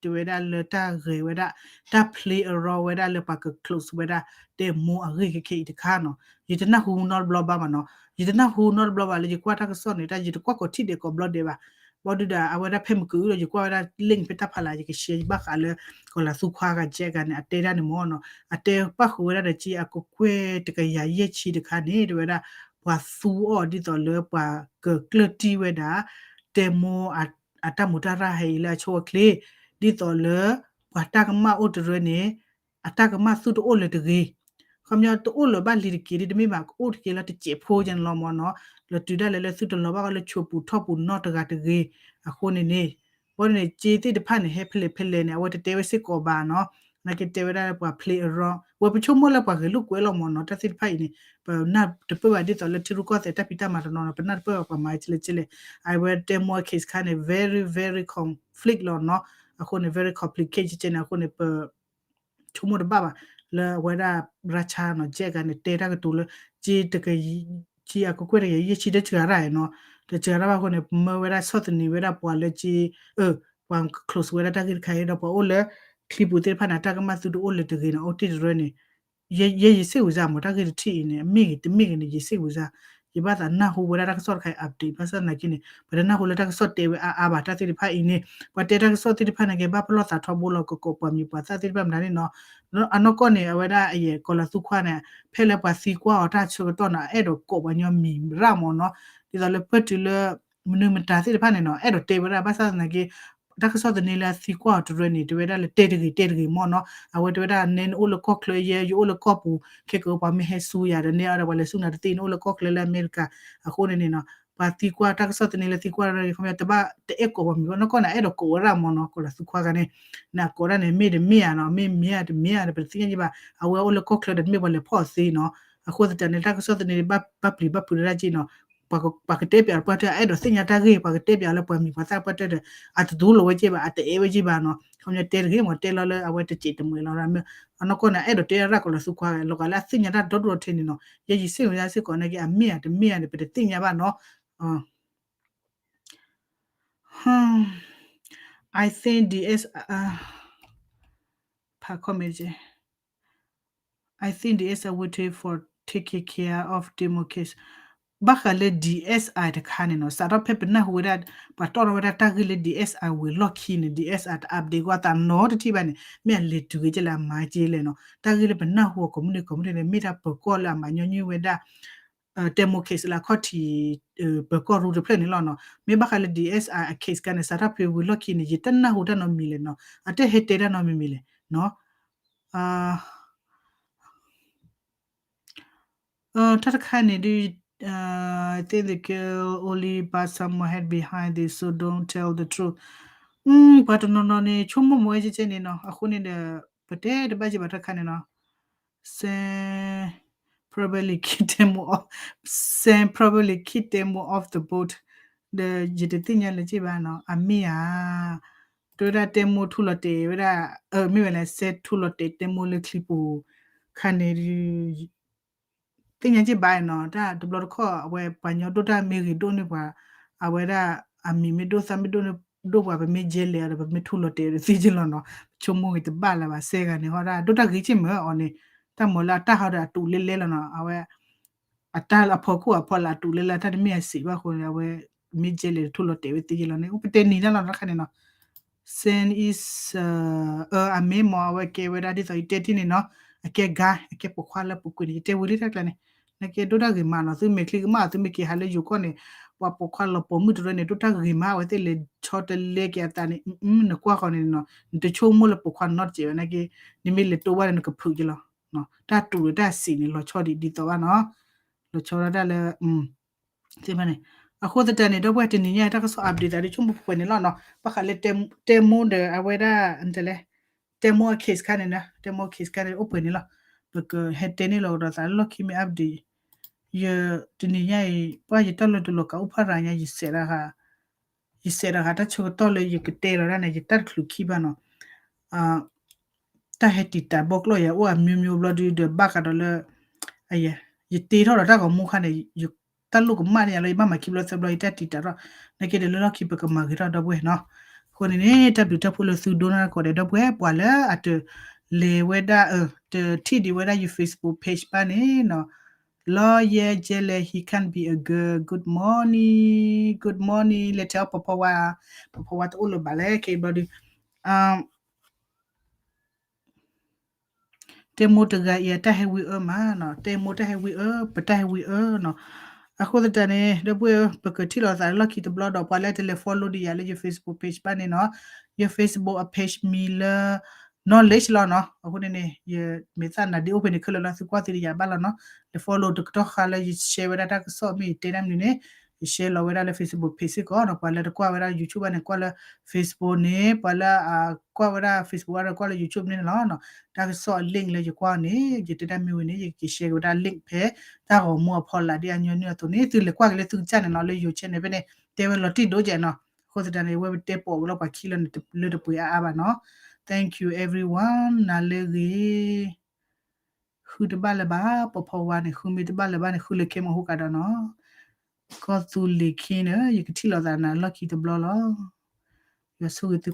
တဲဝဲဒၣ်လၢတၢ်ဂဲၤဝဲဒၣ် တၢ် play around ဝဲဒၣ်လၢပှၤက close ဝဲဒၣ် တဲမိၢ်အဂ့ၢ်ခဲခဲအံၤတခါနီၤ, ယတနၢ်ဟူနီတဘျီဘၣ်ဘၣ်နီၤ, ယတနၢ်ဟူနီတဘျီဘၣ်လၢယကွၢ်တၢ်ကစီၣ်န့ၣ် တၢ်ယတကွၢ်ကိးထံၣ်ဒဲးကိးဘျီဒဲးဘၣ်. ဘၣ်ဒုဒီး အဝဲဒၣ်ဖဲမုၢ်ကဒုဒီး ယကွၢ်ဝဲဒၣ် link ဖဲတၢ်ဖးလၢ် ယက share ဘၣ်ဃးလၢ ကီၤလၤသူခွါဂၤကဲဂၤန့ၣ် အတဲဒၣ်န့ၣ်မးနီၤ, အတဲပၣ်ဃုာ်ဝဲဒၣ်ဒီး က့အကကွဲၢ်တကယၤယဲၢ်ဆံတခါန့ၣ် တဲဝဲဒၣ် ပှၤသူအီၤဒ်သိးလၢပှၤကကျၢၢ်တံၢ်ဝဲဒၣ် တဲမိၢ်အတၢ်မူးတၢ်ရၢ်ဟဲအံၤလၢအဆိအချ့, ဒ်သိးလၢ ပှၤတၢ်ကမၣ်အိၣ်တရၢန့ၣ် အတၢ်ကမၣ်သူတအိၣ်လၢၤတဂ့ၤ. ခီပညီတအိၣ်လၢၤဘၣ်လံၤတက့ၢ် ဒ်တမ့ၢ်ဘၣ် ကအိၣ်တက့ၢ်လၢတစဲးဖိကဲန့ၣ်လီၤမးနီၤ, လၢတုၤဒၣ်လဲာ်လၢသုတလီၤဘၣ်ဃီလၢဆိးပူၤထီၣ်ပူၤနီတဂၤတဂ့ၤ. အဃိန့ၣ်န့ၣ် ဘၣ်န့ၣ် က့သ့ၣ်တဖၣ်န့ၣ် ဟဲဖဲလဲၣ်ဖဲလဲၣ်န့ၣ် အဝဲတတဲဝဲစ့ၢ်ကီးဘၣ်နီၤ, နာ်က့တဲဝဲဒၣ်လၢပှၤ play around ဝဲပဆိကမိၣ်လၢပှၤဂဲၤလိာ်ကွဲလီၤမးနီၤ, တၢ်သ့ၣ်တဖၣ်အံၤန့ၣ် ပနၢ်တပၢၢ်ဘၣ်ဒ်သိးလၢထံရူၢ်ကီၢ်သဲးတၢ်ဖံးတၢ်မၤတနီၤနီၤ ပနၢ်တပၢၢ်ဘၣ်ပှၤမၤကလဲၣ်ကလဲၣ်, အဝဲတဲမိၢ် case ခါန့ၣ် very very conflict လီၤနီၤ, အဃိန့ၣ် very complicated ကဲန့ၣ် အဃိန့ၣ် ပ ဆိကမိၣ်တဘၣ်ဘၣ် လၢအဝဲဒၣ် ရၢဆါနီၤ ကဲဂၤန့ၣ် တဲတၢ်ကတိၤလၢ က့အကကွဲၢ်တကယၤယဲၢ်ဆံ တစှၤရၣ်နီၤ, တစှၤရၣ်ဘၣ်အဃိန့ၣ် မၢဝဲဒၣ်ဆီၣ်သနံးဝဲဒၣ်ပှၤလၢက့ ပှၤ close ဝဲဒၣ်တၢ်ဂ့ၢ်တခါအံၤဒီး ပှၤအိၣ်လၢချံပူၤသ့ၣ်တဖၣ်န့ၣ် အတၢ်ကမၣ်သူတအိၣ်လၢၤတဂ့ၤန့ၣ် အိၣ်တ့ၢ်တရၢန့ၣ် ယဲယစ့ၢ်ဝံၤစၢ်မး တၢ်ဂ့ၢ်တထံၣ်အံၤန့ၣ် အမ့ၢ်ဂ့ၤတမ့ၢ်ဂ့ၤန့ၣ် ယစ့ၢ်ဝံၤစၢ်, ယဘၣ်သးနၢ်ဟူဝဲဒၣ်တၢ်ကစီၣ်တခါအံၤ update ဘၣ်ဆၣ်သနာ်က့န့ၣ် ပတနၢ်ဟူလၢတၢ်ကစီၣ်တဲဝဲအါအါဘၣ် တၢ်သ့ၣ်တဖၣ်အံၤန့ၣ် ပှၤတဲတၢ်ကစီၣ်သ့ၣ်တဖၣ်န့ၣ် ကဘၣ်ပလီၢ်သးထီဘိလီၤ ကကိးပှၤမံၤပှၤသၣ်သ့ၣ်တဖၣ်မတၤန့ၣ်နီၤ, အနီၢ်ကီၢ်န့ၣ် အဝဲဒၣ်အယဲၢ်ကီၤလၤသူခွါန့ၣ် ဖဲလၢပှၤသံကွၢ်အီၤတၢ်ဆၢကတီၢ်န့ၣ် အအဲၣ်ဒိးကိးပှၤညီမံၤရၣ်မးနီၤ, ဒ်သိးလၢပၢၢ်တုၤလၢ မနုၤမတၤသ့ၣ်တဖၣ်န့ၣ်နီၤ အဲၣ်ဒိးတဲဝဲဒၣ် ဘၣ်ဆၣ်သနာ်က့ တၢ်ကစီၣ်သန့လၢအသံကွၢ်အီၤတရၢန့ၣ် တဲဝဲဒၣ်လၢတဲတဂ့ၤတဲတဂ့ၤမးနီၤ, အဝဲတဲဝဲဒၣ်နဲနအိၣ်လၢကီၢ်ချၢယဲ ယအိၣ်လၢကီၢ်ပူၤ ခဲကပှၤမ့ၢ်ဟဲဆူယၤဒီး နဲအီၤဒီးပှၤလဲၤဆူနၤတသ့ နအိၣ်လၢကီၢ်ချၢလၢအမဲရကၤ, အဃိန့ၣ်န့ၣ်နီၤ ပှၤသံကွၢ်တၢ်ကစီၣ်သန့လၢသံကွၢ်တရၢန့ၣ် ခီပညီတဘၣ်တအဲၣ်ကိးပှၤမံၤဘၣ် နီၢ်ကီၢ်န့ၣ် အဲၣ်ဒိးကိးဝဲဒၣ်မးနီၤ ကီၤလၤသူခွါဂၤန့ၣ်, နကိးဒၣ်န့ၣ် မ့ၢ်တမ့ၢ်ဧါနီၤ မ့ၢ်မ့ၢ်ဧါတမ့ၢ်ဧါန့ၣ် ပတသ့ၣ်ညါယဘၣ် အဝဲအိၣ်လၢကီၢ်ချၢဒီးတမ့ၢ်ပှၤလဲၤဖီၣ်အီၤသ့နီၤ, အဃိသတးန့ၣ် တၢ်ကစီၣ်သန့ ဘၣ်ပျံၤဘၣ်ဖုးဒၣ်က့နီၤ ပှၤကတဲပၠးပှၤတၢၢ် အအဲၣ်ဒိးသ့ၣ်ညါတၢ်ဂ့ၢ် ပှၤကတဲပၠးလၢပှၤမံၤပှၤသၣ်ပှၤတၢၢ်ဒီး အတတူၢ်လိာ်ဝဲက့ဘၣ် အတအဲၣ်ဝဲက့ဘၣ်နီၤ, ခီပညီတဲတဂ့ၤမး တဲလီၤလၢအဝဲတစဲးတမှဲၤလီၤ, အနီၢ်ကီၢ်န့ၣ် အဲၣ်ဒိးတဲရၣ်ကီၤလၤသူခွါ လီၤဂာ်လၢအသ့ၣ်ညါတၢ်ဒီဒူၣ်ဒီထၢန့ၣ်နီၤ, ယဲယစ့ၢ်ဝဲဒၣ်စ့ၢ်ကီးနာ်က့ အမ့ၢ်ဧါတမ့ၢ်ဧါန့ၣ် ပတသ့ၣ်ညါဘၣ်နီၤ I think D S, ဖး comment က့ I think D S I waiting for taking care of demo case ဘၣ်ဃးလၢ D S I တခါန့ၣ်နီၤ စးထီၣ်ဖဲပနၢ်ဟူဝဲဒၣ် ပှၤတီၣ်ထီၣ်ဝဲဒၣ်တၢ်ဂ့ၢ်လၢ D S I ဝံၤလီၢ်ခံန့ၣ် D S I တ update ကွၢ်သးနီတထံၣ်ဘၣ်န့ၣ် မ့ၢ်အလဲၤတုၤဂ့ၤကဲလၢအမၤက့လဲၣ်နီၤ, တၢ်ဂ့ၢ်လၢပနၢ်ဟူအီၤကိးမုၢ်နံၤကိးမုၢ်နံၤန့ၣ် မ့ၢ်တၢ်ပၢၤကီၢ်လၢအမၤညီနုၢ်ဝဲဒၣ် demo case လၢအခီၣ်ထံး ပၢၤကီၢ်ရူတဖျၢၣ်န့ၣ်လီၤနီၤ, မ့ၢ်ဘၣ်ဃးလၢ D S I အ case ခါန့ၣ် စးထီၣ်ဖဲဝံၤလီၢ်ခံန့ၣ် ယတနၢ်ဟူတၢ်နီတမံၤလဲၣ်နီၤ, အတဟဲတဲတၢ်နီတမံၤမံၤလဲၣ်နီၤ တၢ်တခါန့ၣ်ဒုး I think the girl only but someone had behind this so don't tell the truth ပှၤတနီၤနီၤန့ၣ် ဆိကမိၣ်မ့ၢ်ဝဲကဲကဲန့ၣ်နီၤ, အဃိန့ၣ်ဒီး ပတဲတဘၣ်က့ဘၣ်တၢ်တခါန့ၣ်နီၤ, Sam probably kicked Temo off, Sam probably kicked Temo off the boat ဒီးယတသ့ၣ်ညါလၢၤက့ဘၣ်နီၤ, အမ့ၢ်ဧါ, တဲဝဲဒၣ် Temo ထူလီၤတဲာ်ဝဲဒၣ်, မ့ၢ်ဝဲလဲၣ် Sam ထူလီၤတဲာ် Temo လၢချံပူၤခါန့ၣ် သ့ၣ်ညါက့ဘၣ်နီၤ, တၢ်တဘျီတခီၣ် အဝဲပှၤကညီဒိၣ်တၢ်မ့ၢ်ဂ့ၤဒိၣ်န့ၢ်ပှၤ, အဝဲဒၣ်အမံၤမ့ၢ်ဒိၣ်သၣ်မ့ၢ်ဒိၣ်န့ၢ်ဒိၣ်ပှၤ ပမ့ၢ်ယဲလဲၤအီၤဒီး ပမ့ၢ်ထူလီၤတဲာ်ဒီးသ့က့လီၤနီၤ, ဆိကမိၣ်ဂ့ၤတဘၣ်လၢၤဘၣ် စဲဂၤန့ၣ်ဟီဒၣ် ဒိၣ်တၢ်ဂ့ၤက့မ့ၢ်အီၤန့ၣ်, တၢ်မၤလၢအတၢ်ဟီဒီးအတူးလဲလဲလီၤနီၤ, အဝဲ အတၢ်အဖီခိၣ်အဖီလာ်အတူးလဲလဲ တၢ်တမ့ၢ်အစံးဘၣ်အဃိန့ၣ် အဝဲမ့ၢ်ယဲလဲၤထူလီၤတဲာ်ဝဲသ့က့လီၤန့ၣ် ပတဲနံၤတၢ်လီၤတခါန့ၣ်နီၤ Sam is အမ့ၢ်မ့ၢ်အဝဲကဲဝဲဒၣ်ဒ်သိးယတဲတ့ၢ်န့ၣ်နီၤ, အကဲ guy အကဲပိာ်ခွါလၢပူၤကွံာ်န့ၣ် ယတဲဝံၤလံတၢ်ကျါန့ၣ်, နကဲဒိၣ်တၢ်ဂ့ၤမးနီၤ, သုမဲာ်ချံကမၣ် သုမ့ၢ်က့ၤဟးလၢယိၤကီၢ်န့ၣ်, ပှၤပိာ်ခွါလီၤပိာ်မုၣ်တရၢန့ၣ် ဒိၣ်တၢ်ဂ့ၤမး အဝဲသ့ၣ်လဲၤဆီတလဲက့ၤအသးန့ၣ် နကွၢ်ဃီန့ၣ်နီၤ နတဆိကမိၣ်လၢပိာ်ခွါနီတစဲးဝဲနာ်က့ နမ့ၢ်လဲၤတိၢ်ဘၣ်ဒီးနကဖုးက့ၤလီၤ. တၢ်တူၢ်လၢတၢ်စံးန့ၣ် လီၤဆီဒ်သိးဘၣ်နီၤ လီၤဆီဒၣ်တၢ်လၢ သ့ၣ်တဖၣ်န့ၣ် အဃိသတးန့ၣ် ဒီပုၢ်ဝဲၢ်တနံၤညါအံၤ တၢ်ကစီၣ် update သးဒ်ဆိကမိၣ်ပှဲၤန့ၣ်လီၤနီၤ ဘၣ်ဃးလၢ တဲမိၣ်ဒီးအဝဲဒၣ် တဲမိၣ်အ case ခါန့ၣ်နီၤ တဲမိၣ်အ case ခါန့ၣ် အိၣ်ပှဲၤန့ၣ်လီၤ ပကဟဲတဲန့ၣ်လီၤကဒီးသးလၢလီၢ်ခံမ့ၢ် update ယတနံၤညါအံၤ ပှၤယတၢ်လၢတလီၤကးအိၣ်ဖးရၤညါ ယစဲးတဂၤ ယစဲးတဂၤတၢ်ဆၢကတီၢ်လၢယကတဲလီၤဒၣ်န့ၣ် ယတၢ်တချုးခံဘၣ်နီၤ တၢ်ဟဲတံာ်တာ်ဘီကျီၢ်ယၤအိၣ်အမျိုးမျိုးဘျီဒု ဒီးဘၣ်ဃးဒီးလၢ ယတ့ထီၣ်ဒီးတၢ်ဂီၤမူခါန့ၣ် ယတၢ်လိၣ်ကမၣ်န့ၢ်ယၤလၢ ယဘၣ်မၤခံဘျီသၢဘျီ ယတၢ်တံာ်တာ်ထီၣ် နာ်က့ဒီးလၢလီၢ်ခံပကမၤဂ့ၤထီၣ်ဒီပုၢ်ဝဲၢ်နီၤ အဃိန့ၣ်န့ၣ် တၢ်ဘျုးတၢ်ဖှိၣ်လၢသုဒိကနၣ်တၢ်ကိးဂၤဒဲး ဒီပုၢ်ဝဲၢ် ပှၤလၢအတလဲၤဝဲဒၣ် တထံၣ်ဒံးဝဲဒၣ်ယ Facebook page ဘၣ်န့ၣ်နီၤ လီယဲကဲလဲၣ် he can't be a girl. Good morning, good morning လဲၤထဲအီၤ ပီၤဖီဝါ ပီၤဖီဝါတအိၣ်လၢၤဘၣ်လဲၣ် ခဲအံၤဘျီဒု တဲမိၢ်တဂၤအံၤ တၢ်ဟဲဝံအၢမးနီၤ တဲမိၢ်တၢ်ဟဲဝံအၢ ပတၢ်ဟဲဝံအၢနီၤ အဃိသတးန့ၣ် ဒီပုၢ်ဝဲၢ် ပကထံၣ်လိာ်သးလၢလီၢ်ခံတဘျီဒီး ပှၤလၢတလဲၤ follow ဒံးယၤလၢယ Facebook page ဘၣ်န့ၣ်နီၤ ယ Facebook အ page မံၤလၢ knowledge လီၤနီၤ အဃိန့ၣ်န့ၣ် ယမ့ၢ်သးနၤဒ်အိၣ်ဖဲန့ၣ်ခဲလၢာ်လီၤ သုကွၢ်သ့ဒံးယၤဘၣ်လီၤနီၤ လဲၤ follow တကတီၢ်ဃါလၢယ share ဝဲဒၣ်တၢ်ကစီၣ်မ့ၢ်ယတဲတၢ်မနုၤန့ၣ် ယ share လီၤဝဲဒၣ်လၢ Facebook page စ့ၢ်ကီးနီၤ ပှၤလၢတကွၢ်ဝဲဒၣ် YouTube ဘၣ်န့ၣ် ကွၢ်လၢ Facebook န့ၣ် ပှၤလၢအကွၢ်ဝဲဒၣ် Facebook ဘၣ်ဒီးကွၢ်လၢ YouTube န့ၣ်လီၤနီၤ တၢ်ကစီၣ်အ link လၢယကွၢ်န့ၣ် ယတဲတၢ်မ့ၢ်ဝံၤန့ၣ် ယကက့ၤ share က့ၤဝဲဒၣ် link ဖဲ တၢ်ဂီၤမူအဖီလာ်ဒ်အညီနုၢ်အသိးန့ၣ် သုလဲၤကွၢ်က့ၤလၢသုကစၢ်န့ၣ်နီၤ လၢ YouTube channel ဖဲန့ၣ် တဲဝဲလီၤတံၢ်ဒိၣ်ကဲနီၤ အဃိသတးန့ၣ် ဝဲပတဲပိာ်ကလီပှၤခံလၢတပှ့ၤအါအါဘၣ်နီၤ Thank you everyone နၤလၢဂ့ၤ ဃုတဘၣ်လၢၤဘၣ် ပီၤဖီဝါန့ၣ် ဃုမ့ၢ်တဘၣ်လၢၤဘၣ်န့ၣ် ဃုလၢခဲမီဟူကးဒီးနီၤ ကီၢ်သူလ့ၤခံန့ၣ် ယကထံၣ်လိာ်သးနၤလီၢ်ခံတဘျီလီၤ ယွၤဆိၣ်ဂ့ၤသု